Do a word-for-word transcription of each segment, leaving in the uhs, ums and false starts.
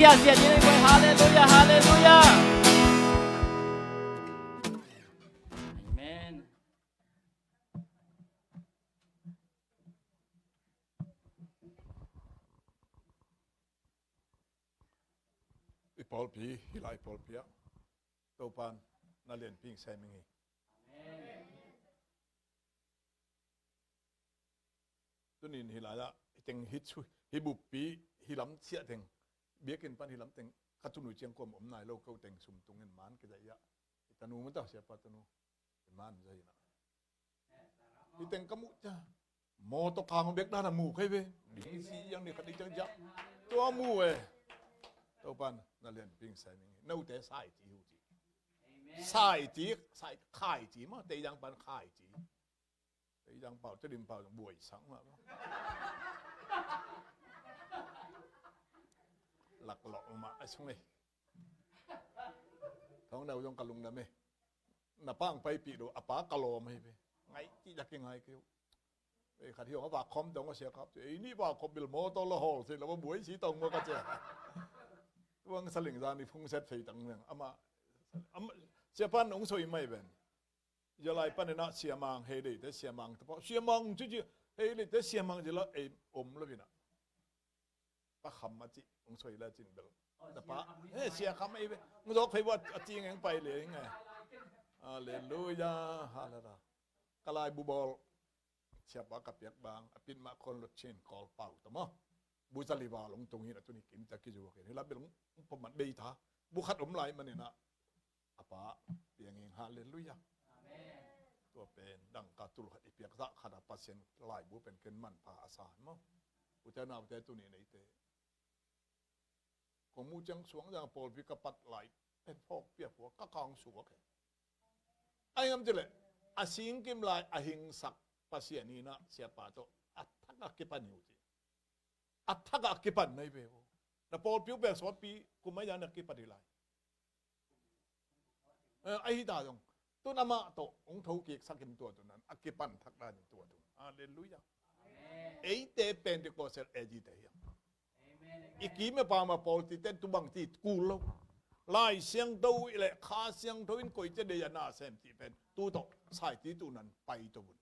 Hallelujah, hallelujah, hallelujah. Amen. I pawlpi, hih lai pawlpi ah Topa'n na lianpi sem ing hi. Tuni-in hih lai-ah hih teng, hih buppi, hih lam ciah teng, biakinn pan hih lam teng ka tunu ciang kuamah om nai lo, ko teng sum tungin man kizaih ah, i tanu mah ta, siapa tanu, i man zaih inah. Hih teng ka muh ciang mawtaw kang bek dan a mu kei ve. Ding si yang ni khat ding ciang ciah tua mu e. Topa'n na lianpi sem ing hi. Note saiti hi uh ci. Saiti, sai, khaiti mah, Teizang pan khaiti. Teizang pau, Tedim pau, buai sang mah. Laklawh mah a sung e. Thong nau zong ka lungdam e. Na pa ang paipih lo, a pa ka lawm hi ve. Ngai cih lak i ngai kei uh. Ei khat hi hong a vak khawm dong a sia kap ci. Ei nih vak khawm bil mawtaw la hawl si lo, a buai si tong maw ka cia. Tuang saling zan i phung set fei tang nang. Amah, amah, siapa'n hong soi mai ven. Zia lai panin ah siamang, hei leite siamang te pau. Siamang ci ci, hei leite siamang ci la ei om lo inah. Pa kham a cih, hong soi la cin bel. Na pa, he, sia kham ei ve. Hong zawk phei bua a cing eng pai le ing e. Halleluia, halleluia. Ka laibu bawl. Siapa ka piak bang, a pit mah khawn lot cin kawl pau ta maw. Bu za li val hong tung hi inah tuni kim ta kizuak in. Hih la bel hong pom man bei ta. Bu khat om lai man inah. A pa piang ing, halleluia. Amen. Tua pen dangka tul khat i piak zah khat a Pasian laibu pen ken manpha a sa hi maw. Ute naute tuni neite. Kong muh ciang Suangzang pawlpi ka pat lai pen phawk piak hua ka kang suak e. Ai ngam ci leh a singkim lai a hingsak Pasian inah siapa tawh a thak a kipan hi uh ci. A thak a kipan na hi ve uh. Na pawlpi uh pen sawtpi kum a yan a kipan hi lai. Eh, ahi ta zong tun amah tawh hong thokik sakin tua tun an a kipan thak danin tua tun. Halleluia. Eite Pentecost el A G te hiam? I kim e pama pawl ti ten tubang ti kul lo. Lai Siangtho i le Kha Siangtho in koi te dei a na sem ti pen tu tawh saiti tu nan pai to bun.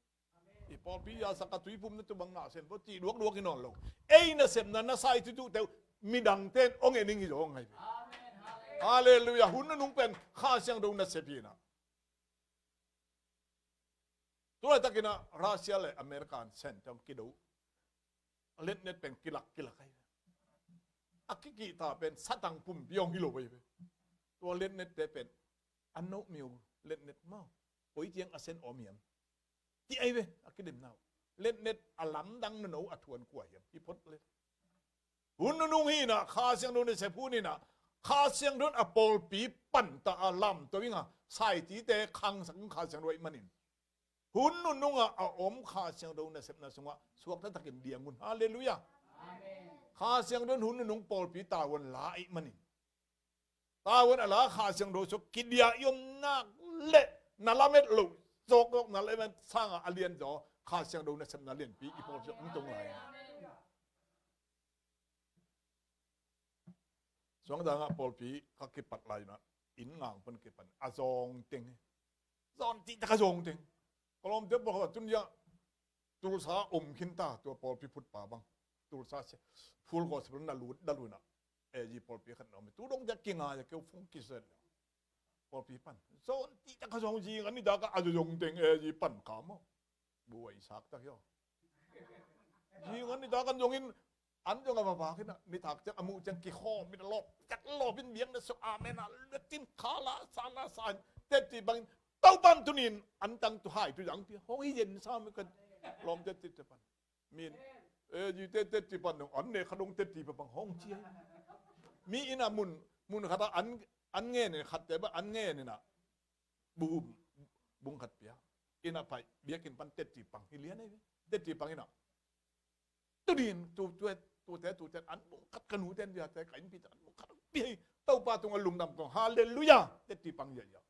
I pawlpi a sak a tuiphum na tubang nasem tawh cih duakduak hi nawn lo. Ei nasepna na saiti tuhteu midang ten hong en ing hi zaw ngai ve. Halleluia. Hun nunung pen Kha Siangtho nasep hi na. Tulaitakin ah Russia le America an sen teng kido. Letnet pen kilak kilak ahi. A kikihta pen satang pumpi hong hi lo ahi ve. Tua letnet te pen a nohmiu letnet maw, koi ciang a sen om hiam? Ti ahi ve a kidemna uh. Letnet a lamdang na no a thuan kua hiam? Hi phot le. Hun nunung hi na, Kha Siangtho nasep hun hi na, Kha Siangtho in a pawlpi panta a lamto ing a, saitite khangsak ing Kha Siangtho ahih manin. Hun nunung a a om Kha Siangtho nasepna sungah suakta takin diang un. Halleluia. Amen. Kha Siangtho in hun nunung pawlpi tavuan la ahih manin. Tavuan a la Kha Siangtho suk kidia i om nak leh na lamet loh zawk zawk na lamet sangah a lian zaw Kha Siangtho nasepna lianpi i pawlpi suk hong tung lai. Suangzang ah pawlpi ka kipat lai na, inn ngang pan kipan a zawng teng hi. Zawn cih tak a zawng teng. Ka lawmte pawlkhat tun zia Tulsa om khin ta, tua pawlpi phutpa bang. Tulsa sia, Full Gospel na lut, na lut na. A G pawlpi khat na om. Tu dong zia kinga zia keu phung kiset. Pawlpi pan. Zawn cih tak a zawng, zing an ni tak a a zawng teng A G pan ka maw. Buai sak tak hi aw. Zing an ni tak a zong in An zong a vavak in a, nitak ciang a muh ciang kikhawm in a lawp, ciang lawp in biakna sung amen a, lutin khala, sala, sa in, tetti bangin, Topan tunin, an tang tu hai tu zang pia, hong hi zen sa mi kan, lawm tetti te pan. Min, eh, zi te tetti pan dong, an ne kha dong tetti pa bang hong cia. Mi in a mun, mun khat a an, an ngen in khat te ba, an ngen in a, bu, bung khat pia. In a pai, biakinn pan tetti pang hi lian ei, tetti pang in a. Tudin, tu, tu, tute, tute, an bung khat ka nu ten bia te, ka innpi te, an bung khat bia hi. Topa tungah lungdam kong, halleluia, tetti pang ia ia.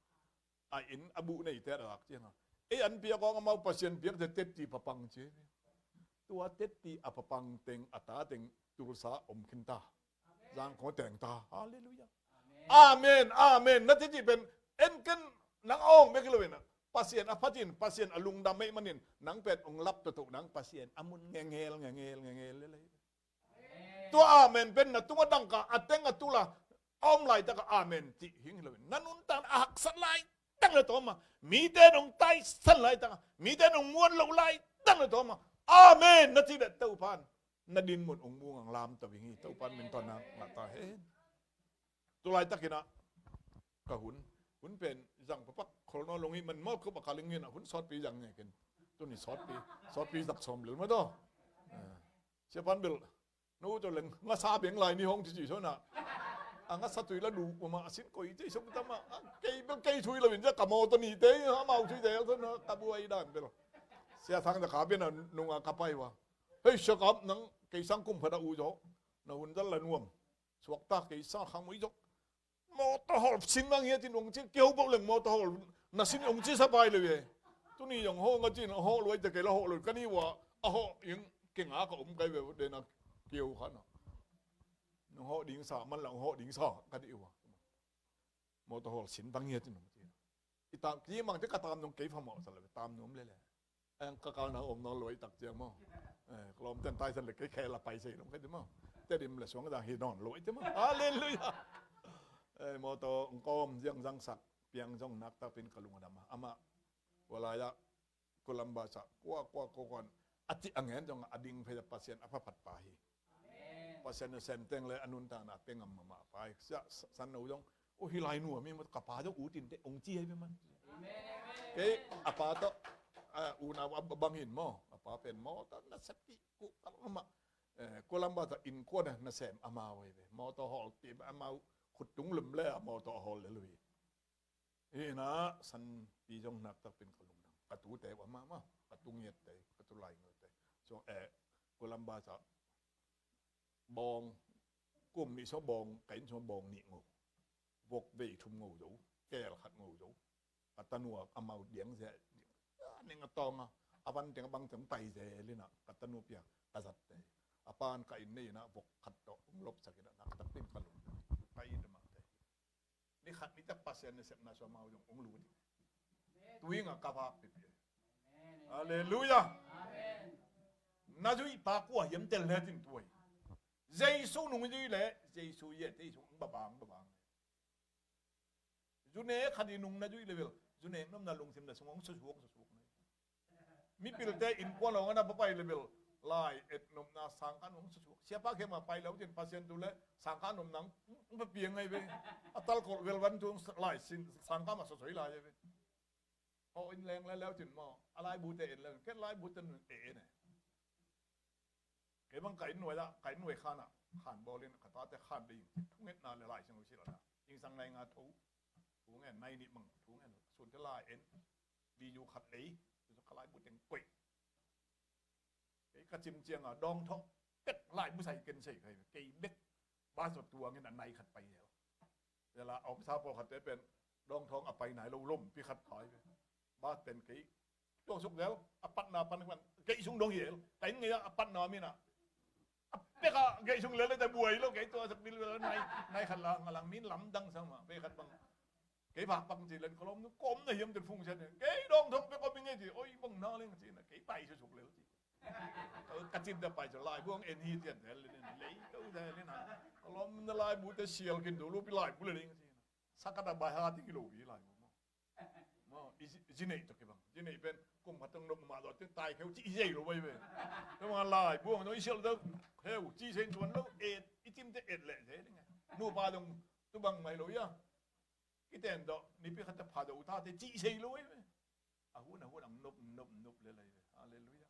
A inn a buh neite a lak ciang a. Ei an piak kong amau Pasian piak te tetti pa pang ci. Tua tetti a pa pang teng, a ta teng, Tulsa om khin ta. Zangkong teng ta. Halleluiah. Amen, amen. Na titi pen en ken nang a awng bek hi lo in ah, Pasian a phatin, Pasian a lungdam ahih manin nang pen hong lap toto nang Pasian a mun ngengel, ngengel, ngengel lel ahi. Tua amen pen na tunga dangka a teng a tula a om laitaka amen cih hing hi lo in, na nuntakna a haksat laitang le tawma, mite nong taisan laitaka, mite nong muan loh laitang le tawma amen na cih le Topan na dinmun hong mung ang lamto ing hi. Topan min tawh na ngah ta hen. Tulaitakin ah ka hun, hun pen zang papak khol nawn lo hi man maw, kop a kaling in ah hun sawtpi zang nge ken. Tuni sawtpi, sawtpi zak sawm lel ma daw. Siapan bel nu to leng ngasa beng lai ni hong ci ci so na. A ngasa tui la du ma a sin koi te song tama. Kei bel kei tui lo in za ka maw to ni te, amau tui te so na ka buai dan bel. Sia Thang za ka bia na nunga ka pai wa. Hei, sia kap nang kei sang kum phada u zo. Na hun zal la nuam. Suakta kei sang khang mui zo. Mawtaw hawl sin bang hiatin hong ci, kei ho bawh leng mawtaw hawl na sin hong ci sa pai le ve. Tuni zong hawl nga cin hawl luai te kei la hawl luai ka ni ua a hawl ing kei nga ka om kai ve de na kei ho khan a. Nong hawl ding sa man la hong hawl ding sa ka dih ua. Mawtaw hawl sin bang hiatin hong ci. I tam ki mang te ka tam nong kei pha mawh sa le tam nuam le le. Ang ka kal na om nawn lo i tak ciang maw. Ka lawm ten taisan le kei khel a pai sei long kei ti maw. Tedim le suang dang hi nawn lo i ti maw. Halleluiah. Mawtaw ngkawm ziang zangsak piang zong naktakpin ka lung a dam a. Amah walai ah Columbus ah kua kua kua kuan a cih a ngen zong a ding phei a Pasian a phaphat pa hi. Pasian na sem teng le a nuntakna a pe ngam mahmah pa hi. Sia San No zong, "O, hi lai nuam hi maw, ka pa zong ut in teh," hong ci hi ve man. Kei a pa tawh unau a bang hin maw, a pa pen mawtaw na sep kik kuh kal mahmah. Columbus ah innkuan a na sem amau hi ve. Mawtaw hawl ti amau khut tung lum le a mawtaw a hawl le lui. Hi na Sanpi zong naktakpin ka lungdam. Ka tute uh amah mah, ka tu ngiatte, ka tu lai ngiatte. So, eh, Columbus ah bawng, kum nih sung bawng, ka inn sung bawng nih ngo. Vok vei thum ngo zo, kel khat ngo zo. Ka tanu a amau diang zia, ning a tawng a, a van teng a bang teng pai zel in a, ka tanu pia ka zatte. A pan ka inn nei in a vok khat tawh hong lopsak in a, naktakpin ka lungdam. Ka inn a mahte. Ni khat ni tak Pasian nasepna sua mau zong hong lut hi. Tui nga ka vak pipi. Halleluiah. Na zuih pa kua hiam tel le tin tuai. Jesu nung zuih le Jesu ye te sung babang babang. Zune khat i nung na zuih le bel zune nopna lungsim na sung hong susuak susuak. Mipilte innkuan lawng a na va pai le bel lai et nopna sangkah nung susuak. Siapa khe ma pai lo tin Pasian tu le sangkah nopna hong va piang ngai ve. A talkolh velvan tu lai sin sangkah ma sosoi lai ve. Haw in leng le leu tin maw a laibute en leu ken laibute nun e e ne. Kei bang ka inn nuai ah, ka inn nuai khan ah khan bawlin ka tate khan ding thungetna le lai sing usi lana. Ingsang nai nga tho thungen, nai nih mang thungen, sunte lai en. Video khat lei, ka laibu teng koih. Kei ka cim cianga dawng thawh pek laibu sai ken sei kai kei bek. Ba zo tuangin a nai khat pai zel. Zel a a omsa pawlkhatte pen dawng thawng a pai nai lo lompi khat thai ve. Ba pen kei tuang suk zel a patna pan khan kei sung dong hi el. Ka inn ngei a patna mina a pek a kei sung lel le ta buai lo kei tua sak bil vel nai nai khat la nga lang min lamdang sang ma pe khat bang. Kei vak bang ci len kolom nu kom na hiam ten fung sen kei dawng thawng pek a mi ngei ci oi bang na leng ci na kei pai suk lel ci. Ka cin da pai cu laibu ang en hi tian tel lin lei ko da lin ha. Ka lom na laibu te sial kin do lo pi laibu le ling. Sakata bai ha ti ki lo pi laibu. Mo i zinei to ki bang. Zinei pen kum khat tang nok ma do tin tai kheu ci i zei lo bai be. Ka ma laibu ang no i sial da kheu ci sen chuan lo et i cim te et le zei ling. Nu pa dong tu bang mai lo ya. Kiten dawh nipi khat a pha do ta te cih sei lo ai ve. A hun a hun ang nop nop nop le lai ve. Halleluiah.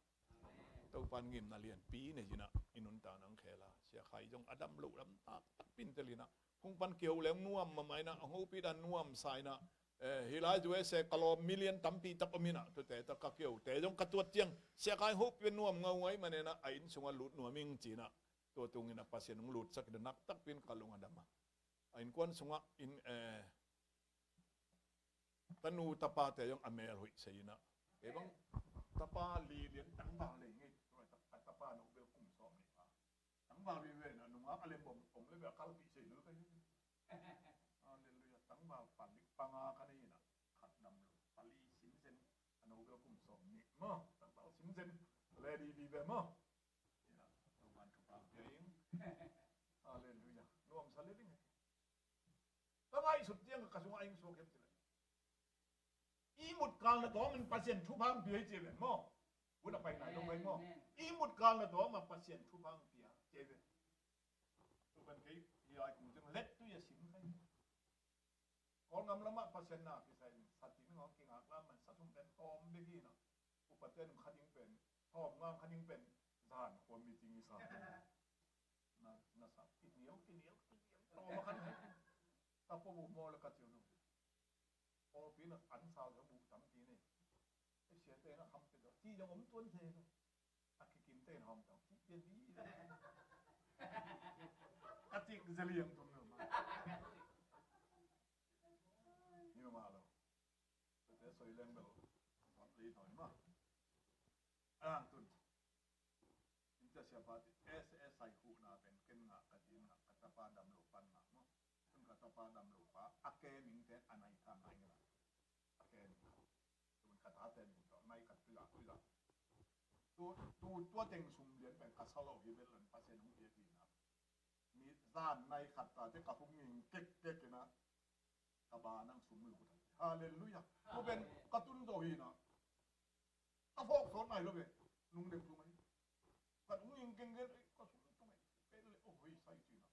Topan ngimna lianpi nei zinah i nuntakna ang khela sia khai zong a dam lo lam tak tak pin te linah hung pan kiho leng nuam mamainah a ngopi dan nuam sainah. Hi lai zu e se ka lawm million tampi tak om inah tute tak ka kiho te zong ka tuat ciang sia khai hopi nuam ngau ngai manenah a inn sungah lut nuam ing cinah tua tungin a Pasian hong lutsak inah nak takpin ka lung a dam a. A innkuan sungah in, eh, tanu tapate zong a mel hoih sei inah. Kei bang tapa li lian tang bang lei ngei. Ka tapa no bel kum sawm nei pa. Tang Pali ve na nungak a lem bom om le ve a kalpih sei lul ka hi. Halleluia. Tangval palik panga ka nei na khat dam lo. Pali sim zen a no bel kum sawm nih maw. Tangval sim zen. Lady vive maw. Ina, Topan thupha pia ing. Halleluia. Nuamsa le ding. Ka ngaihsut ciang ka sungah a ing suak hiam cih leh, i mut kal na tawm in Pasian thupha hong pia hi ci ve maw. Hun a pai nai lo pai maw. Amen. I mut kal na tawm a Pasian thupha hong pia ci ve. Tu pen kei hi ai kung ciang let tu ya sim kai. Kawlgam lamah Pasian na kisai in satin ngawng kingak lam man sathum pen tawm bek hi na. Upaten kha ding pen, thawm ngang kha ding pen, zan khua meeting i sa. Na, na sa, kinial, kinial, kinial, tawm a kha ding. Ka pua bu maw le ka ciu nu. Pawlpi na an sau zong bu tampi nei. E sia te na kham te do. Ci zong om tuan se do. A kikim te na hawm tawh. Ci pian di. A cik zeliang tum lo ma. Ni ma lo. Te soi leng bel. Vat lei tawi ma. Ang tun. Inta siapa ti S S I huhna pen ken ngah ka din ngah ka tapa dam lo pan ngah maw. Tun ka tapa dam lo pa a ke ming te a nai tha ngai ngah. A ke ming. Tun ka ta te ming tawh nai ka pila pila. Tu, tu, tua teng sum lian pen ka sa lo hi bel lan Pasian hong pia hi na. Mi zan nai khat ta te ka hum nging kek kek ina. Ka ba nang sum lo ta. Halleluia. Ko pen ka tun zo hi na. Ka phawk sawt nai lo ve. Nung deng tung ai. Ka nung ing keng gen ai ka sum tung ai. Pen le oh hoi sai ci na.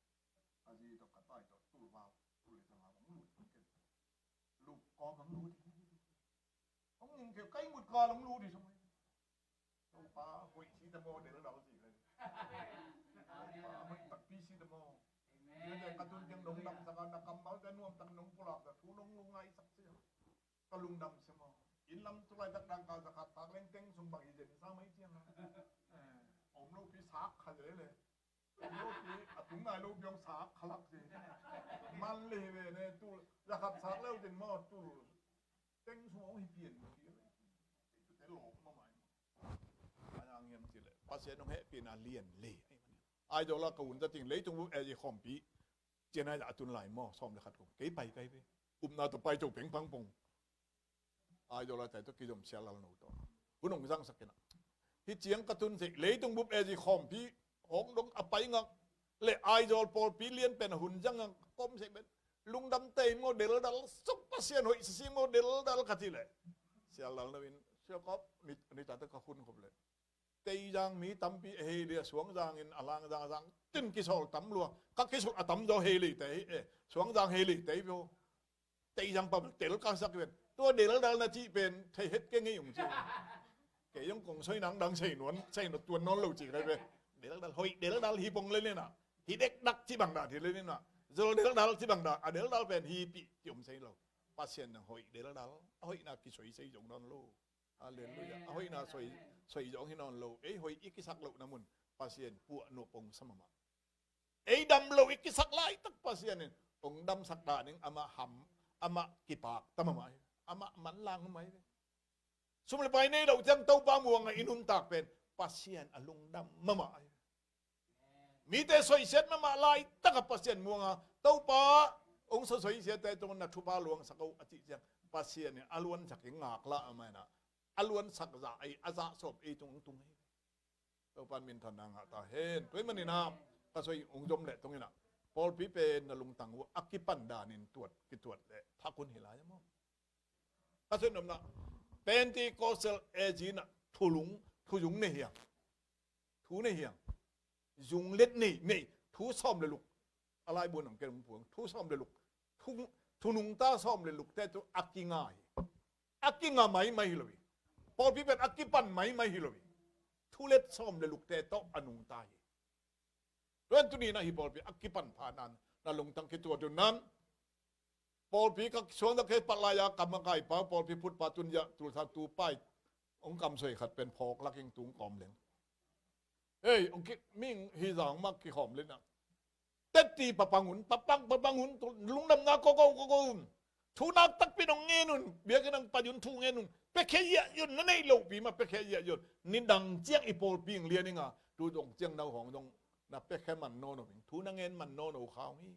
A zi tawh ka tai tawh tul va tul le tanga bang lut ken. Luk ko bang lut. Hong ing keng kai mut ka long lut hi sung ai. Topa hoih si ta maw del dal si le. Topa hoih takpi si ta maw. Amen. Ka tun keng nong dam sak a na kammal te nuam tak nong pulak ta thu nong lungngai sak si. Ka lungdam sia maw. Inn lam tulaitak dangka zakhat tak leng teng sung bang hi zen sa mai ciang a. Om lopi sak kha lele. Om lopi a tung nai lopi hong sak kha lak si. Man le hi ve ne tul zakhat sak leu zen maw tul. Teng sung hong hi pian hi. Te lawk ma mai. Ai ang hiam ci le. Pasian hong hehpihna lian le. Ai dawla ka un ta ting leitung bu e ji khawmpi. Cian ai dah a tun lai maw, sawm le khat kum. Kei pai kai ve. Upna tawh pai to peng pang pong. Ai dawla tai tawh kizom sia lal no tawh. Hun hong zang sak kena. Hi ciang ka tun sek, leitung bup e ji khawmpi, hong dong a pai ngak. Le ai dawl pawlpi lian pen a hun zang ngak, kom sek ben. Lungdam tei maw del dal, suk Pasian hoih sisi maw del dal ka ti le. Sia lal no in, sia kop, ni, ni ta tawh ka hun kop le. Teizang mi tampi a hei lei a Suangzang in a Langzang a zang tin kisawl tam lua. Ka kisawl a tam zaw hei lei tei, eh, Suangzang hei lei tei vio. Teizang pa tel ka sak ven. Tua deldal na cih pen thei het ke ngei ung ci. Kei zong kong soi nang dang sei nuan, sei nuan tuan nawn lo ci kai ve. Deldal hoih deldal hi pong le nena. Hi dekdak ci bangdah hi le nena. Zol deldal ci bangdah, a deldal pen hi pih ci om sei lo. Pasian nang hoih deldal, a hoihna kisoi sei zong nawn lo. Halleluia. A hoihna soi, soi zong hi nawn lo. Ei hoih i kisak lohna mun Pasian puah nuah pong sa mahmah. Ei dam lo i kisak laitak Pasian in hong damsak danin amah ham, amah kipak ta mahmah hi. Amah manlang mahmah hi. Sum le pai nei lo ciang Topa muang a i nuntak pen Pasian a lungdam mahmah hi. Mite soisiat mahmah laitak a Pasian muang a Topa hong sosoisiatte tungah na thupha luangsak o a cih ciang Pasian in a luansak i ngaklah a maina a luansak zah ei a zah sawm ei tung hong tung hi. Topan minthanna ngah ta hen. Tua ahih manin ah ka soi ung zom leh tungin ah pawlpi pen na lungtang uh a kipan danin tuat kituat leh thak hun hi lai a maw? Ka soi nopna Pentecostal age in ah thulung thuzung nei hiang. Thu nei hiang. Zung let nei nei thu sawm le luk. A laibu nang ken puang thu sawm le luk. Thu, thu nungta sawm le lukte tawh a kinga hi. A kinga maimai hi lo hi. Pawlpi pen a kipan maimai hi lo hi. Thu let sawm le lukte tawh a nungta hi. Tuan tuni na hi pawlpi a kipan pha nan na lungtang kituat un nan. Pawlpi ka suang dak he pat lai a kam a kai pa pawlpi phut pa tun ya tul sak tu pai. Ong kam soi khat pen phawk laking tung kawm leng. Hei, ong ki ming hi zang mak ki khawm lena. Tetti papang un, papang, papang un, lungdamna ko ko ko ko un. Thunak takpi nong ngen un, biakinn ang pa un thu ngen un. Pekhe ya un, na nei lo pi ma pekhe ya un. Ni dang ciang i pawlpi ing lian inga, tu dong ciang nau hong dong. na piakhia man nawn lo ing, thu na ngen man nawn lo kha ung hi.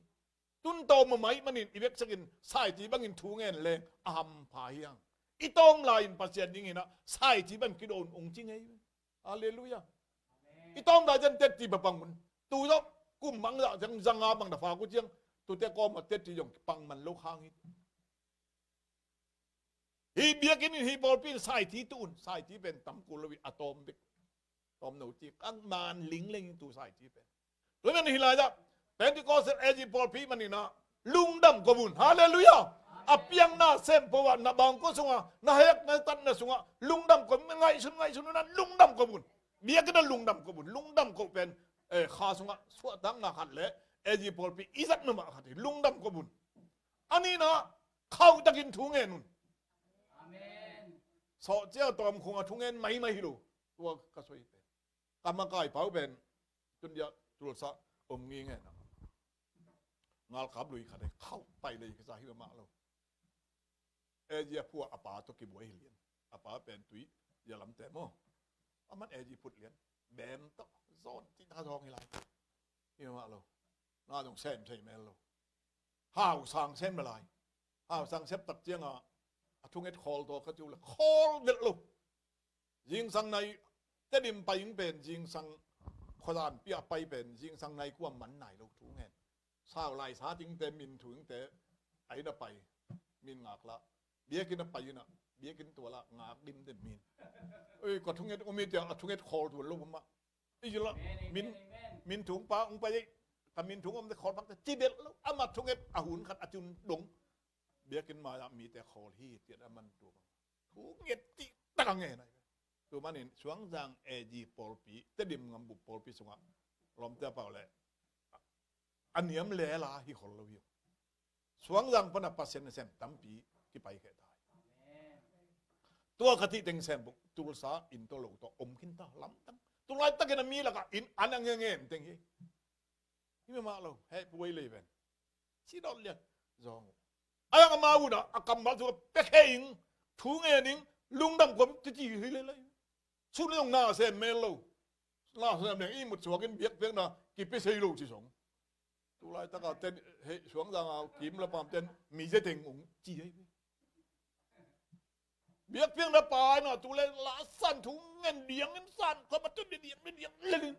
Tun tawm mah ih manin i veksakin saiti bangin thu ngen leng a hampha hi hang. I tawm lai-in Pasian dingin ah saiti bang kidon ung ci ngei. Halleluiah. I tawm lai ciang tetti bang pang un. Tu zong kum bang zah ciang, za nga bang na phak uh ciang, tute kawm ah tetti zong pang man lo kha ing hi. Hih biakinn in, hih pawlpi in saiti tuh un, saiti pen tam kul lo hi, a tawm bek. Tawm no ci, kang man ling leng in tu saiti pen. Tua man hi lai ah, Pentecost A G pawlpi manin ah lungdam ko un. Halleluiah. A piang na sem peuh ah, na bangkua sungah, na hek na tatna sungah lungdam ko un, ngaihsun, ngaihsun un ah lungdam ko un. Biakinn ah lungdam ko un. Lungdam ko pen, eh, kha sungah suahtakna khat le A G pawlpi i zat mahmah khat hi. Lungdam ko un. A nihna, khauhtakin thu ngen un. Amen. Sawh ciang tawm khung a thu ngen maimai hi lo. Tua ka soi pen, ka makaih pa uh pen, tun dia Tulsa om ngi ngen ah, ngalkap lui khat hi, khauh pai lei ka sa hi mahmah lo. A G a phuah a pa tawh kibuai hi lian. A pa pen tui dia lamte maw. Aman A G phut lian. Bem tawh zawn cih tak a zawng hi lai. Hi mahmah lo. Na zong sem thei mel lo. Hausang sem lai. Hausang sem tak ciangah a thunget khawl tawh ka ci uh leh khawl velh lo. Zingsang nai, Tedim pai ing pen, zingsang khuazanpi ah pai pen, zingsang nai kua man nai lo thu ngen. Sau lai sa dingte, min thu dingte, a inn ah pai, min ngak lah. Biakinn ah pai in ah, biakinn tua lah ngak dim den min. Oi, ka thunget om hi tiang, a thunget khawl tuan lo mah. Ih lah, amen, min, amen, amen. Min thung pa ung pai, ka min thung om te khawl pak te ci bel lo. Amah thunget a hun khat a cun dong. Biakinn mai-ah mite khawl hi, tian a man tua bang. Thunget cih tak a ngen ai. Tua manin Suangzang A G pawlpi, Tedim ngambup pawlpi sungah lawmte a pau leh a niam lela hi khol lo hi. Suangzang pana Pasian nasem tampi kipai kheh ta hi. Tua ka cih teng sem buk, Tulsa inn tawh lo tawh om khin ta lamdang. Tulaitakin a mi lakah inn an a ngen ngen teng hi. Hi mahmah lo, heh puai lei ven. Ci dawt lian. Zawng uh. A yang amau un ah, a kammal sungah piakhia ing, thu ngen ing, lungdam kawm, ci ci hi lei lei. Sun zong na sem mel lo. Na sem leng ihmut suakin biakpiakna kipia sei lo ci zong. Tulaitaka ten, heh, Suangzang a kim la pam ten, mi zia teng ung ci hi. Biakpiakna pai na, tu le la san thu ngen diang in san, kua ma tu di diang, di diang, le lin.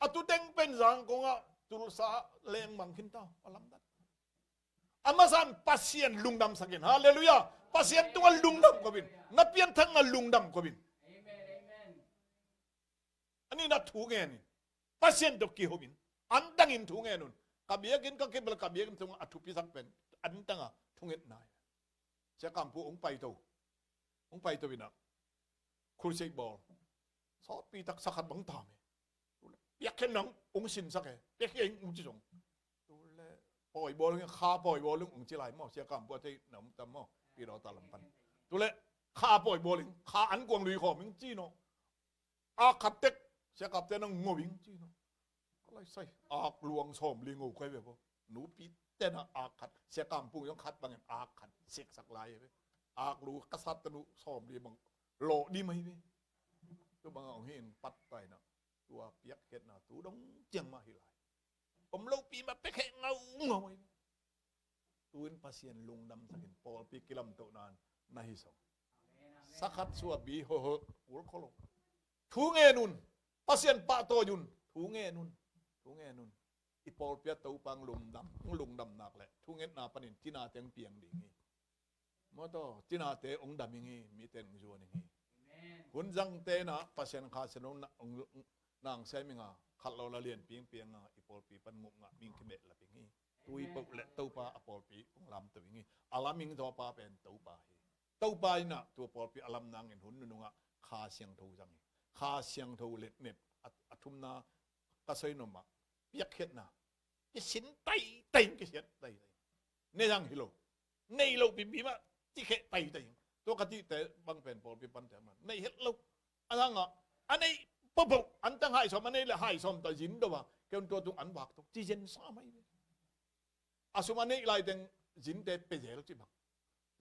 A tu teng pen Zangkong ah, Tulsa leng mang khin ta, a lamdang. A masan Pasian lungdam sakin, halleluiah. Pasian tungah lungdam ko bin, na pianthakna lungdam ko bin. Amen, amen. A nihna thu ngen in, Pasian tawh kihopin, antangin thu ngen un. Ka biakinn ka kibel, ka biakinn tungah a thupisak pen antanga thungetna hi. Sia Kampu hong paito, hong paito in ah, crusade bawl. Sawtpi tak sa khat bang tam hi. Piakkhiatna hong sinsak hi. Piakkhiat hong ci zong. Tule pawi bawl hong, kha pawi bawl hong ci lai maw. Sia Kampu a thei na om tam maw. Pi daw ta lam pan. Tule kha pawi bawl hong, kha an kuang lui khawm hong ci no. Ak khat tek, sia kapten a ngo ing ci no. Ka lai sai, ak luang sawmli ngo kai ve bo. Nupi tena ak khat, sia Kampu zong khat bangin ak khat seksak lai ve. Ak lu ka sat tanu sawmli bang lawh dim ahi ve. Tu bang a hong hi in pat tai na. Tua piakkhiatna tu dong ciang mah hi lai. Om lopi mah pekhe ngau ngau ahi. Tu in Pasian lungdam sakin pawlpi kilamtohna na hi sawm. Sakhat suabi hoho kul kholo. Thu ngen un. Pasian pahtawi un. Thu ngen un. Thu ngen un. I pawlpi a Topa hong lungdam, hong lungdam nak leh thungetna panin cinate hong piang ding hi. Maw taw, cinate hong dam ing hi, mite hong zuan ing hi. Amen. Hun zangte na Pasian Kha Siangtho na, hong, nang sem ing a, khat lo la lianpi hong piang a, i pawlpi pan nguk ngah ming kibehlap ing hi. Tui peuh le Topa a pawlpi hong lamto ing hi. A lam ing Topa pen Topa hi. Topa in ah tua pawlpi a lam nangin hun nunungah Kha Siangtho zang hi. Kha Siangtho letnet a, a thumna ka soi nuam ah, piakkhiatna. Kisin taitai, kisiat taitai. Ne zang hi lo. Nei lo pipi mah, ci kheh taitai. Tua ka cihte bang pen pawlpi pante mah nei het lo. A zangah a neih pohpoh, an tang hai sawm, a neih le hai sawm ta zin do a, kei un tua tung an vak tuk ci zen sa mai ve. A sum a neih lai teng zinte pe zel ci bang.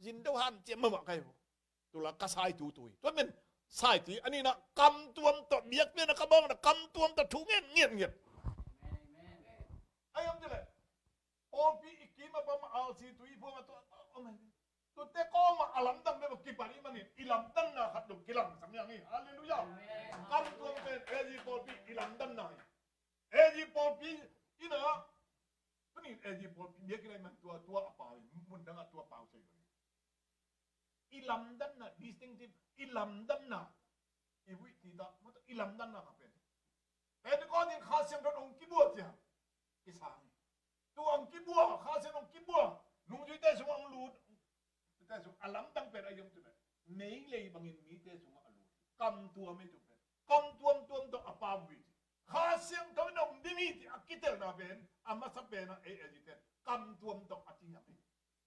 Zin do han ciam mahmah kai vo. Tula ka sai tutui. Tua men saiti a nihna kamtuam tawh, biakpiakna ka bawngna kamtuam tawh thu ngen ngiatngiat. Pawlpi i kim a pam a alsi tu i phuang a tua om hi. Tute kawma a lamdang bek a kipan i manin i lamdanna khat dong kilangsak niang hi. Halleluiah. Amen. Kam tuam pen A G pawlpi i lamdanna hi. A G pawlpi ina, tuni A G pawlpi bia kilai man tua, tua a pau hi, mun dang a tua pau sei lo hi. I lamdanna, distinctive, i lamdanna. I vuih ti ta, mata i lamdanna ka pen. Pentecost in Kha Siangtho hong kibuak cia. Kisang. Tu hong kibuak, Kha Siangtho hong kibuak. Nungzuite sung hong lut. Tute sung a lamdang pen a yom tu pen. Meilei bangin mite sung a lut. Kam tuam ei tu pen. Kam tuamtuam tawh a pau hi. Kha Siangtho in hong dim hi ti a kitelna pen. A masa pen a ei a ziten. Kam tuam tawh a ci hiam hi.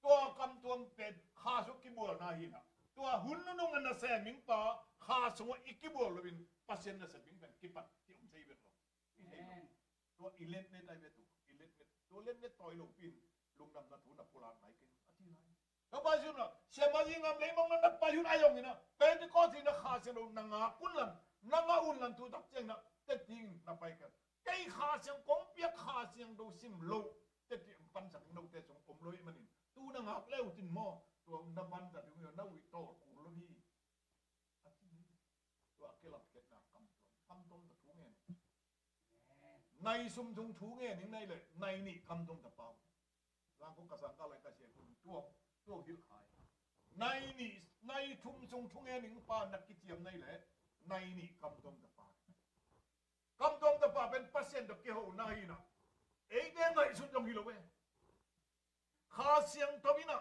Tua kam tuam pen Kha sung kibualna hi na. Tua hun nunung a nasem ming pa Kha sung a i kibual lo in Pasian nasem ming pen kipat ki om sei bek lo. I thei lo. Amen. Tua i letnet ai ve tu. I letnet. Tua letnet tawi lo pin. Lungdamna thu na pulak nai kei. A ti nai. Ka pai sun na. Siama zi ngam lei mong na na pai sun ai ong ina. Pentecost ina Kha Siangtho na ngak un lan. Na ngak un lan tu tak ciang na. Te ting na pai ka. Kei Kha Siang kong piak Kha Siangtho sim lo. Te ting pansak note sung om lo i manin. Tu na ngak leu tin maw. Tua na pansak ding na ui tawh kul lo hi. A ti hi. Tua a kilam khiatna kam tuam. Kam tuam ta thu ngen. Nai sum thung thu ngen ning nai le. Nai nih kam tuam ta pau. Zangkong ka sang ka lai ka sia kun tuam. Tua hil khai. Nai nih, nai thum sung thu ngen ning pa na kiciam nai le. Nai nih kam tuam ta pau. Kam tuam ta pau pen Pasian tawh kiho na hi na. Eite ngaihsut zong hi lo ve. Kha Siangtho in a,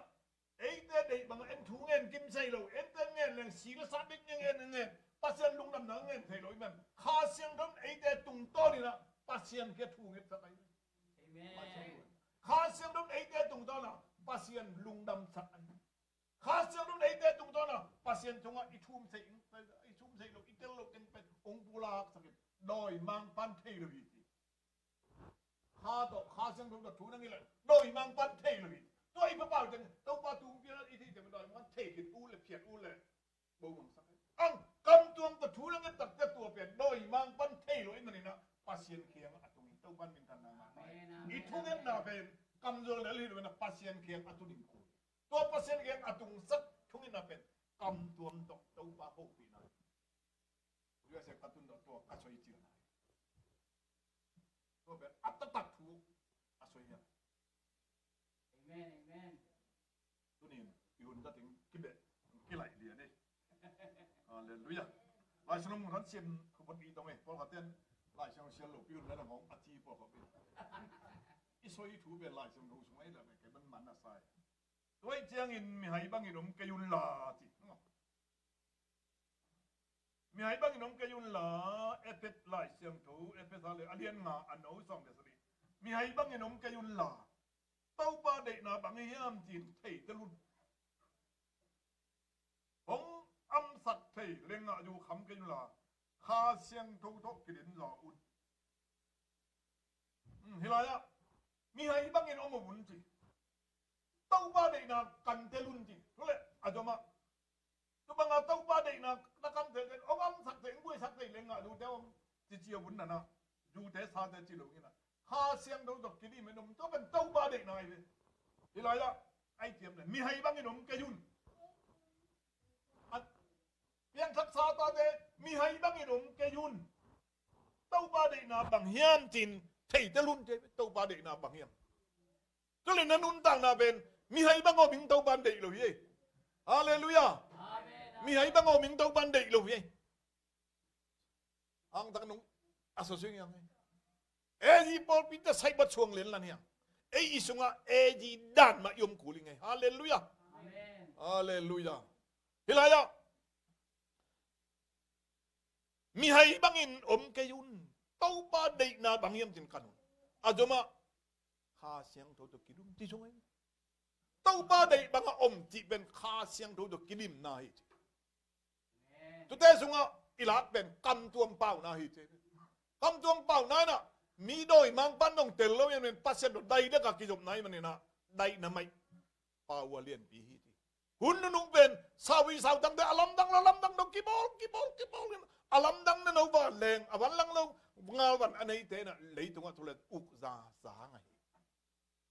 eite deih bangin en thu ngen kim thei lo, eite ngen leng si le sa bek ngen, ngen, ngen, Pasian lungdamna ngen thei lo i man. Kha Siangtho in eite tungtawn in a, Pasian kiang thu ngetsak ahi. Amen. Kha Siangtho in eite tungtawn a, Pasian lungdamsak ahi. Kha Siangtho in eite tungtawn a, Pasian tungah i thum thei, i thum thei lo, i tel lo teng pen, hong pulaksak in, dawimangpa'n thei lo hi ci. Kha tawh, Kha Siangtho tawh thu na ngilh leh, dawimangpa'n thei lo hi. Tua i pa pau teng, Topa tung pian i thei teng, dawimangpa'n thei khin u le phiat u le. Bo mangsak. Ang, kam tuam tawh thu na nget takte tua pian, dawimangpa'n thei lo i manin a, Pasian kiangah a tung hi, Topa'n minthanna ngah. Amen, amen. I thungetna pen, kam zual lel hi lo in a Pasian kiangah a tu ding kul. Tua Pasian kiangah a tungsak thungetna pen, kam tuam tawh Topa hopihna. U S A ka tun tawh tua ka soi cil nai. Tua pen a taktak thu a soi hiam. Amen, amen. Tunin i hun tating kibeh kilaih lian ei. Halleluiah. Lai Siangtho mun khat sian khupot i tong ei. Pawlkhat ten Lai Siangtho sian lopi hun leh na ngawng a ci pawlkhat ei. I soi thu pen Lai Siangtho sung ei la pen kei man man na sai. Tua ahih ciangin mihai bangin om kei un la ci. Mihai bangin om kei un la, Efesa Lai Siangtho, Efesa le a lian nga a neu sawm le sagih. Mihai bangin om kei un la, Topa deihna bang hiam cih thei tel un. Hong amsak thei leng ah zu kham kei un la, Kha Siangtho tawh kidin zaw un. Hmm, hih lai-ah mihai bangin om un ci. Topa deihna kan tel un ci. Thu le a zom ah. Tu bangah Topa deihna na kan tel tel, hong amsak thei, hong buaisak thei leng ah zute om. Cici a vun nanah zute sate ci lo in ah. Kha Siangtho tawh kidim in om, tua pen Topa deihna hi ve. Hih lai-ah ai ciam le mihai bangin om kei un. A piangthak sa tate mihai bangin om kei un. Topa deihna bang hiam cih thei tel un ci, Topa deihna bang hiam. Tua le na nuntakna pen mihai bang om ing Topa'n deih lo hi ei. Halleluiah. Amen. Mihai bang om ing Topa'n deih lo hi ei. Hangtak nung a sosing hiang ei. A G pawlpi ta saibat suang lenlan hiang. Ei i sungah A G dan mah i om kul ing ei. Halleluiah. Amen. Halleluiah. Hih lai-ah mihai bangin om kei un. Topa deihna bang hiam cih kan un. A zom ah Kha Siangtho tawh kidum ci sung ei. Topa deih bangah om cih pen Kha Siangtho tawh kidimna hi ci. Tute sungah i lak pen kam tuam pauna hi ci. Kam tuam pauna in ah mi dawimangpa'n dong tel lo in ah Pasian tawh dai dek a kizopna hi manin ah daihna maih pau a lianpi hi ci. Hun nunung pen sau i sau tangte a lamdang la lamdang dong kibawl kibawl kibawl in a lamdang na no va leng a van lang lo ngal van a neite in ah leitungah thu le uk za za ngai hi.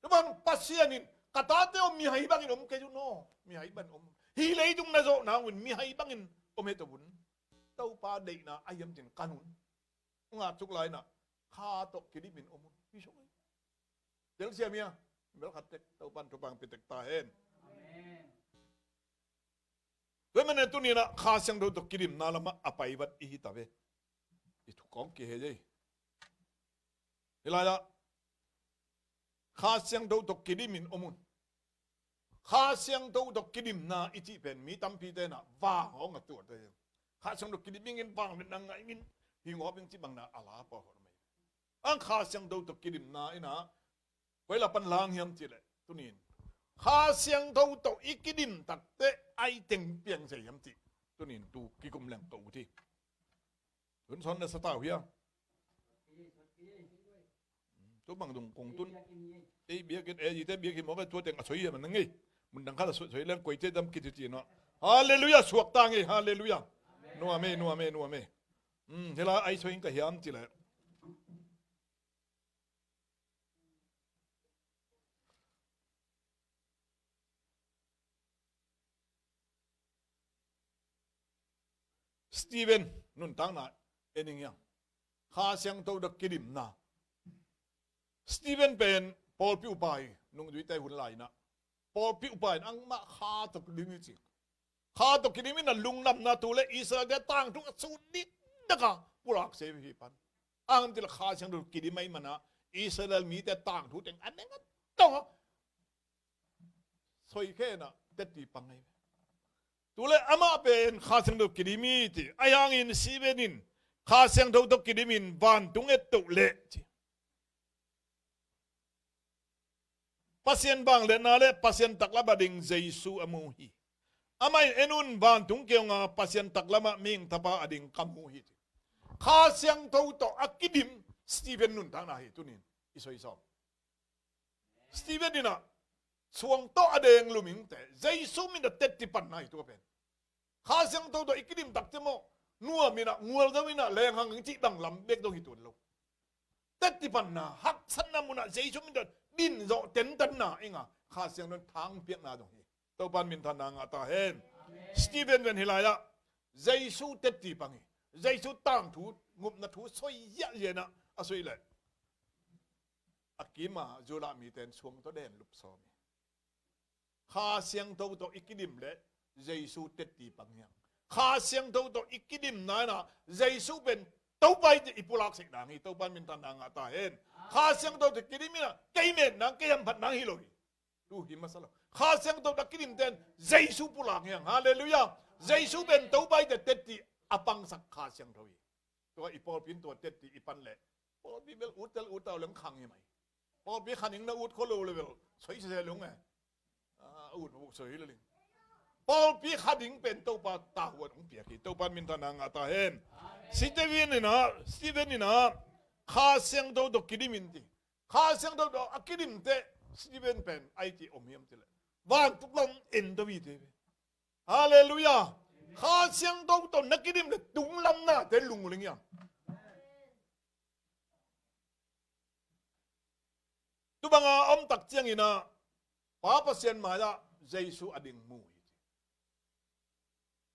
Tua bang Pasian in ka tate om, mihai bangin om kei un aw. Mihai bangin om. Hih leitung na zawh nang un mihai bangin om hi to un. Topa deihna a hiam cin kan un. Nga tuk lai na kha tawh kidimin om un. Hi sung hi. Telsiam hia. Bel khat tek Topan thupang pitek ta hen. Amen. Tua manin tuni-in ah Kha Siangtho tawh kidimna lamah a pai vat i hi ta ve. I thu kong kihei ei. Hi lai-ah Kha Siangtho tawh kidimin om un. Kha Siangtho tawh kidimna i cih pen mi tampite in ah vang hong a tuat ei. Kha Siangtho kidim ingin, vang le nang ngah ingin, hi ngawp ing cih bang na a la pawlkhat om ei. Ang Kha Siangtho tawh kidimna in ah koi la pan lang hiam cih leh tuni-in Kha Siangtho tawh i kidim takteh ai teng piang sia hiam cih tuni-in tu kikum leng ka ut hi. Tun sawn na sa ta uh hia? Tu bang dung kong tun. Ei biakinn, ei ite biakinn mawk a tua teng a soi hia man na ngei. Mun dang khat a soi, soi leng koite dam kit hi ci no. Halleluiah, suak ta ngei, halleluiah. Nuam ei, nuam ei, nuam ei. Hmm, hi lai ai soi ing ka hiam cih leh Stephen nuntakna en ing hiam? Kha Siangtho tawh kidimna. Stephen pen pawlpi upa hi, nungzuite hun lai-in ah. Pawlpi upa in angmah kha tawh kidim hi ci. Kha tawh kidim in a lungdamna tu le Israel-te tangthu a sut dikdak a pulak sia hi pan. Ang til Kha Siangtho kidim ahih manin ah Israel mite tangthu teng a neng a tong a soi khe in ah tetti pang ahi ve. Tu le amah pen Kha Siangtho kidim hi ci. Ahi hangin Stephen in Kha Siangtho tawh kidim in vantung et toh leh ci. Pasian vangliatna le Pasian taklam a ding Jesu a mu hi. Amah in en un, vantung kiang a Pasian taklam ah mihing tapa a ding ka mu hi ci. Kha Siangtho tawh a kidim Stephen nuntakna hi tuni-in i soi sawm. Stephen in ah suang tawh a deng lum ingte Jesu min a tetti panna hi tua pen. Kha Siangtho tawh i kidim takteh maw, nuam in ah, ngual zo in ah, lenghang ing cih bang lam bek dong hi tuan lo. Tetti panna, haksatna mun ah Jesu min tawh din zawh tentanna ing a, Kha Siangtho in thangpiakna dong hi. Topan minthanna ngah ta hen. Amen. Stephen pen hi lai-ah Jesu tetti pang hi. Jesu tangthu, ngupna thu soi ziahziah in ah a soi leh a kim a Judah mite in suang tawh den lup sawm hi. Kha Siangtho tawh i kidim leh Jesu tetti pang hi hang. Kha Siangtho tawh i kidimna in ah Jesu pen Topa hi cih i pulak sek ding hi. Topan minthanna ngah ta hen. Kha Siangtho tawh kidim in ah kei metna, kei hamphatna hi lo hi. Tu hi masa lo. Kha Siangtho tawh kidimte in Jesu pulak hi hang. Halleluiah. Jesu pen Topa hi cih tetti a pangsak Kha Siangtho hi. Tua i pawlpi in tua tetti i pan leh pawlpi bel ut tel ut tau leng khang hi mai. Pawlpi kha ding na ut khol lo le bel soi sese lung e. A ut vuk soi hi le ling. Pawlpi kha ding pen Topa tavuan hong piak hi. Topan minthanna ngah ta hen. Stephen in ah, Stephen in ah Kha Siangtho tawh kidim in ci. Kha Siangtho tawh a kidim teh Stephen pen ai ci om hiam cih leh vantung lam en to hi te ve. Halleluiah. Kha Siangtho tawh na kidim leh tunglam nate lungling hiam? Tu bang a om tak ciangin ah Pa Pasian mai-ah Jesu a ding mu hi.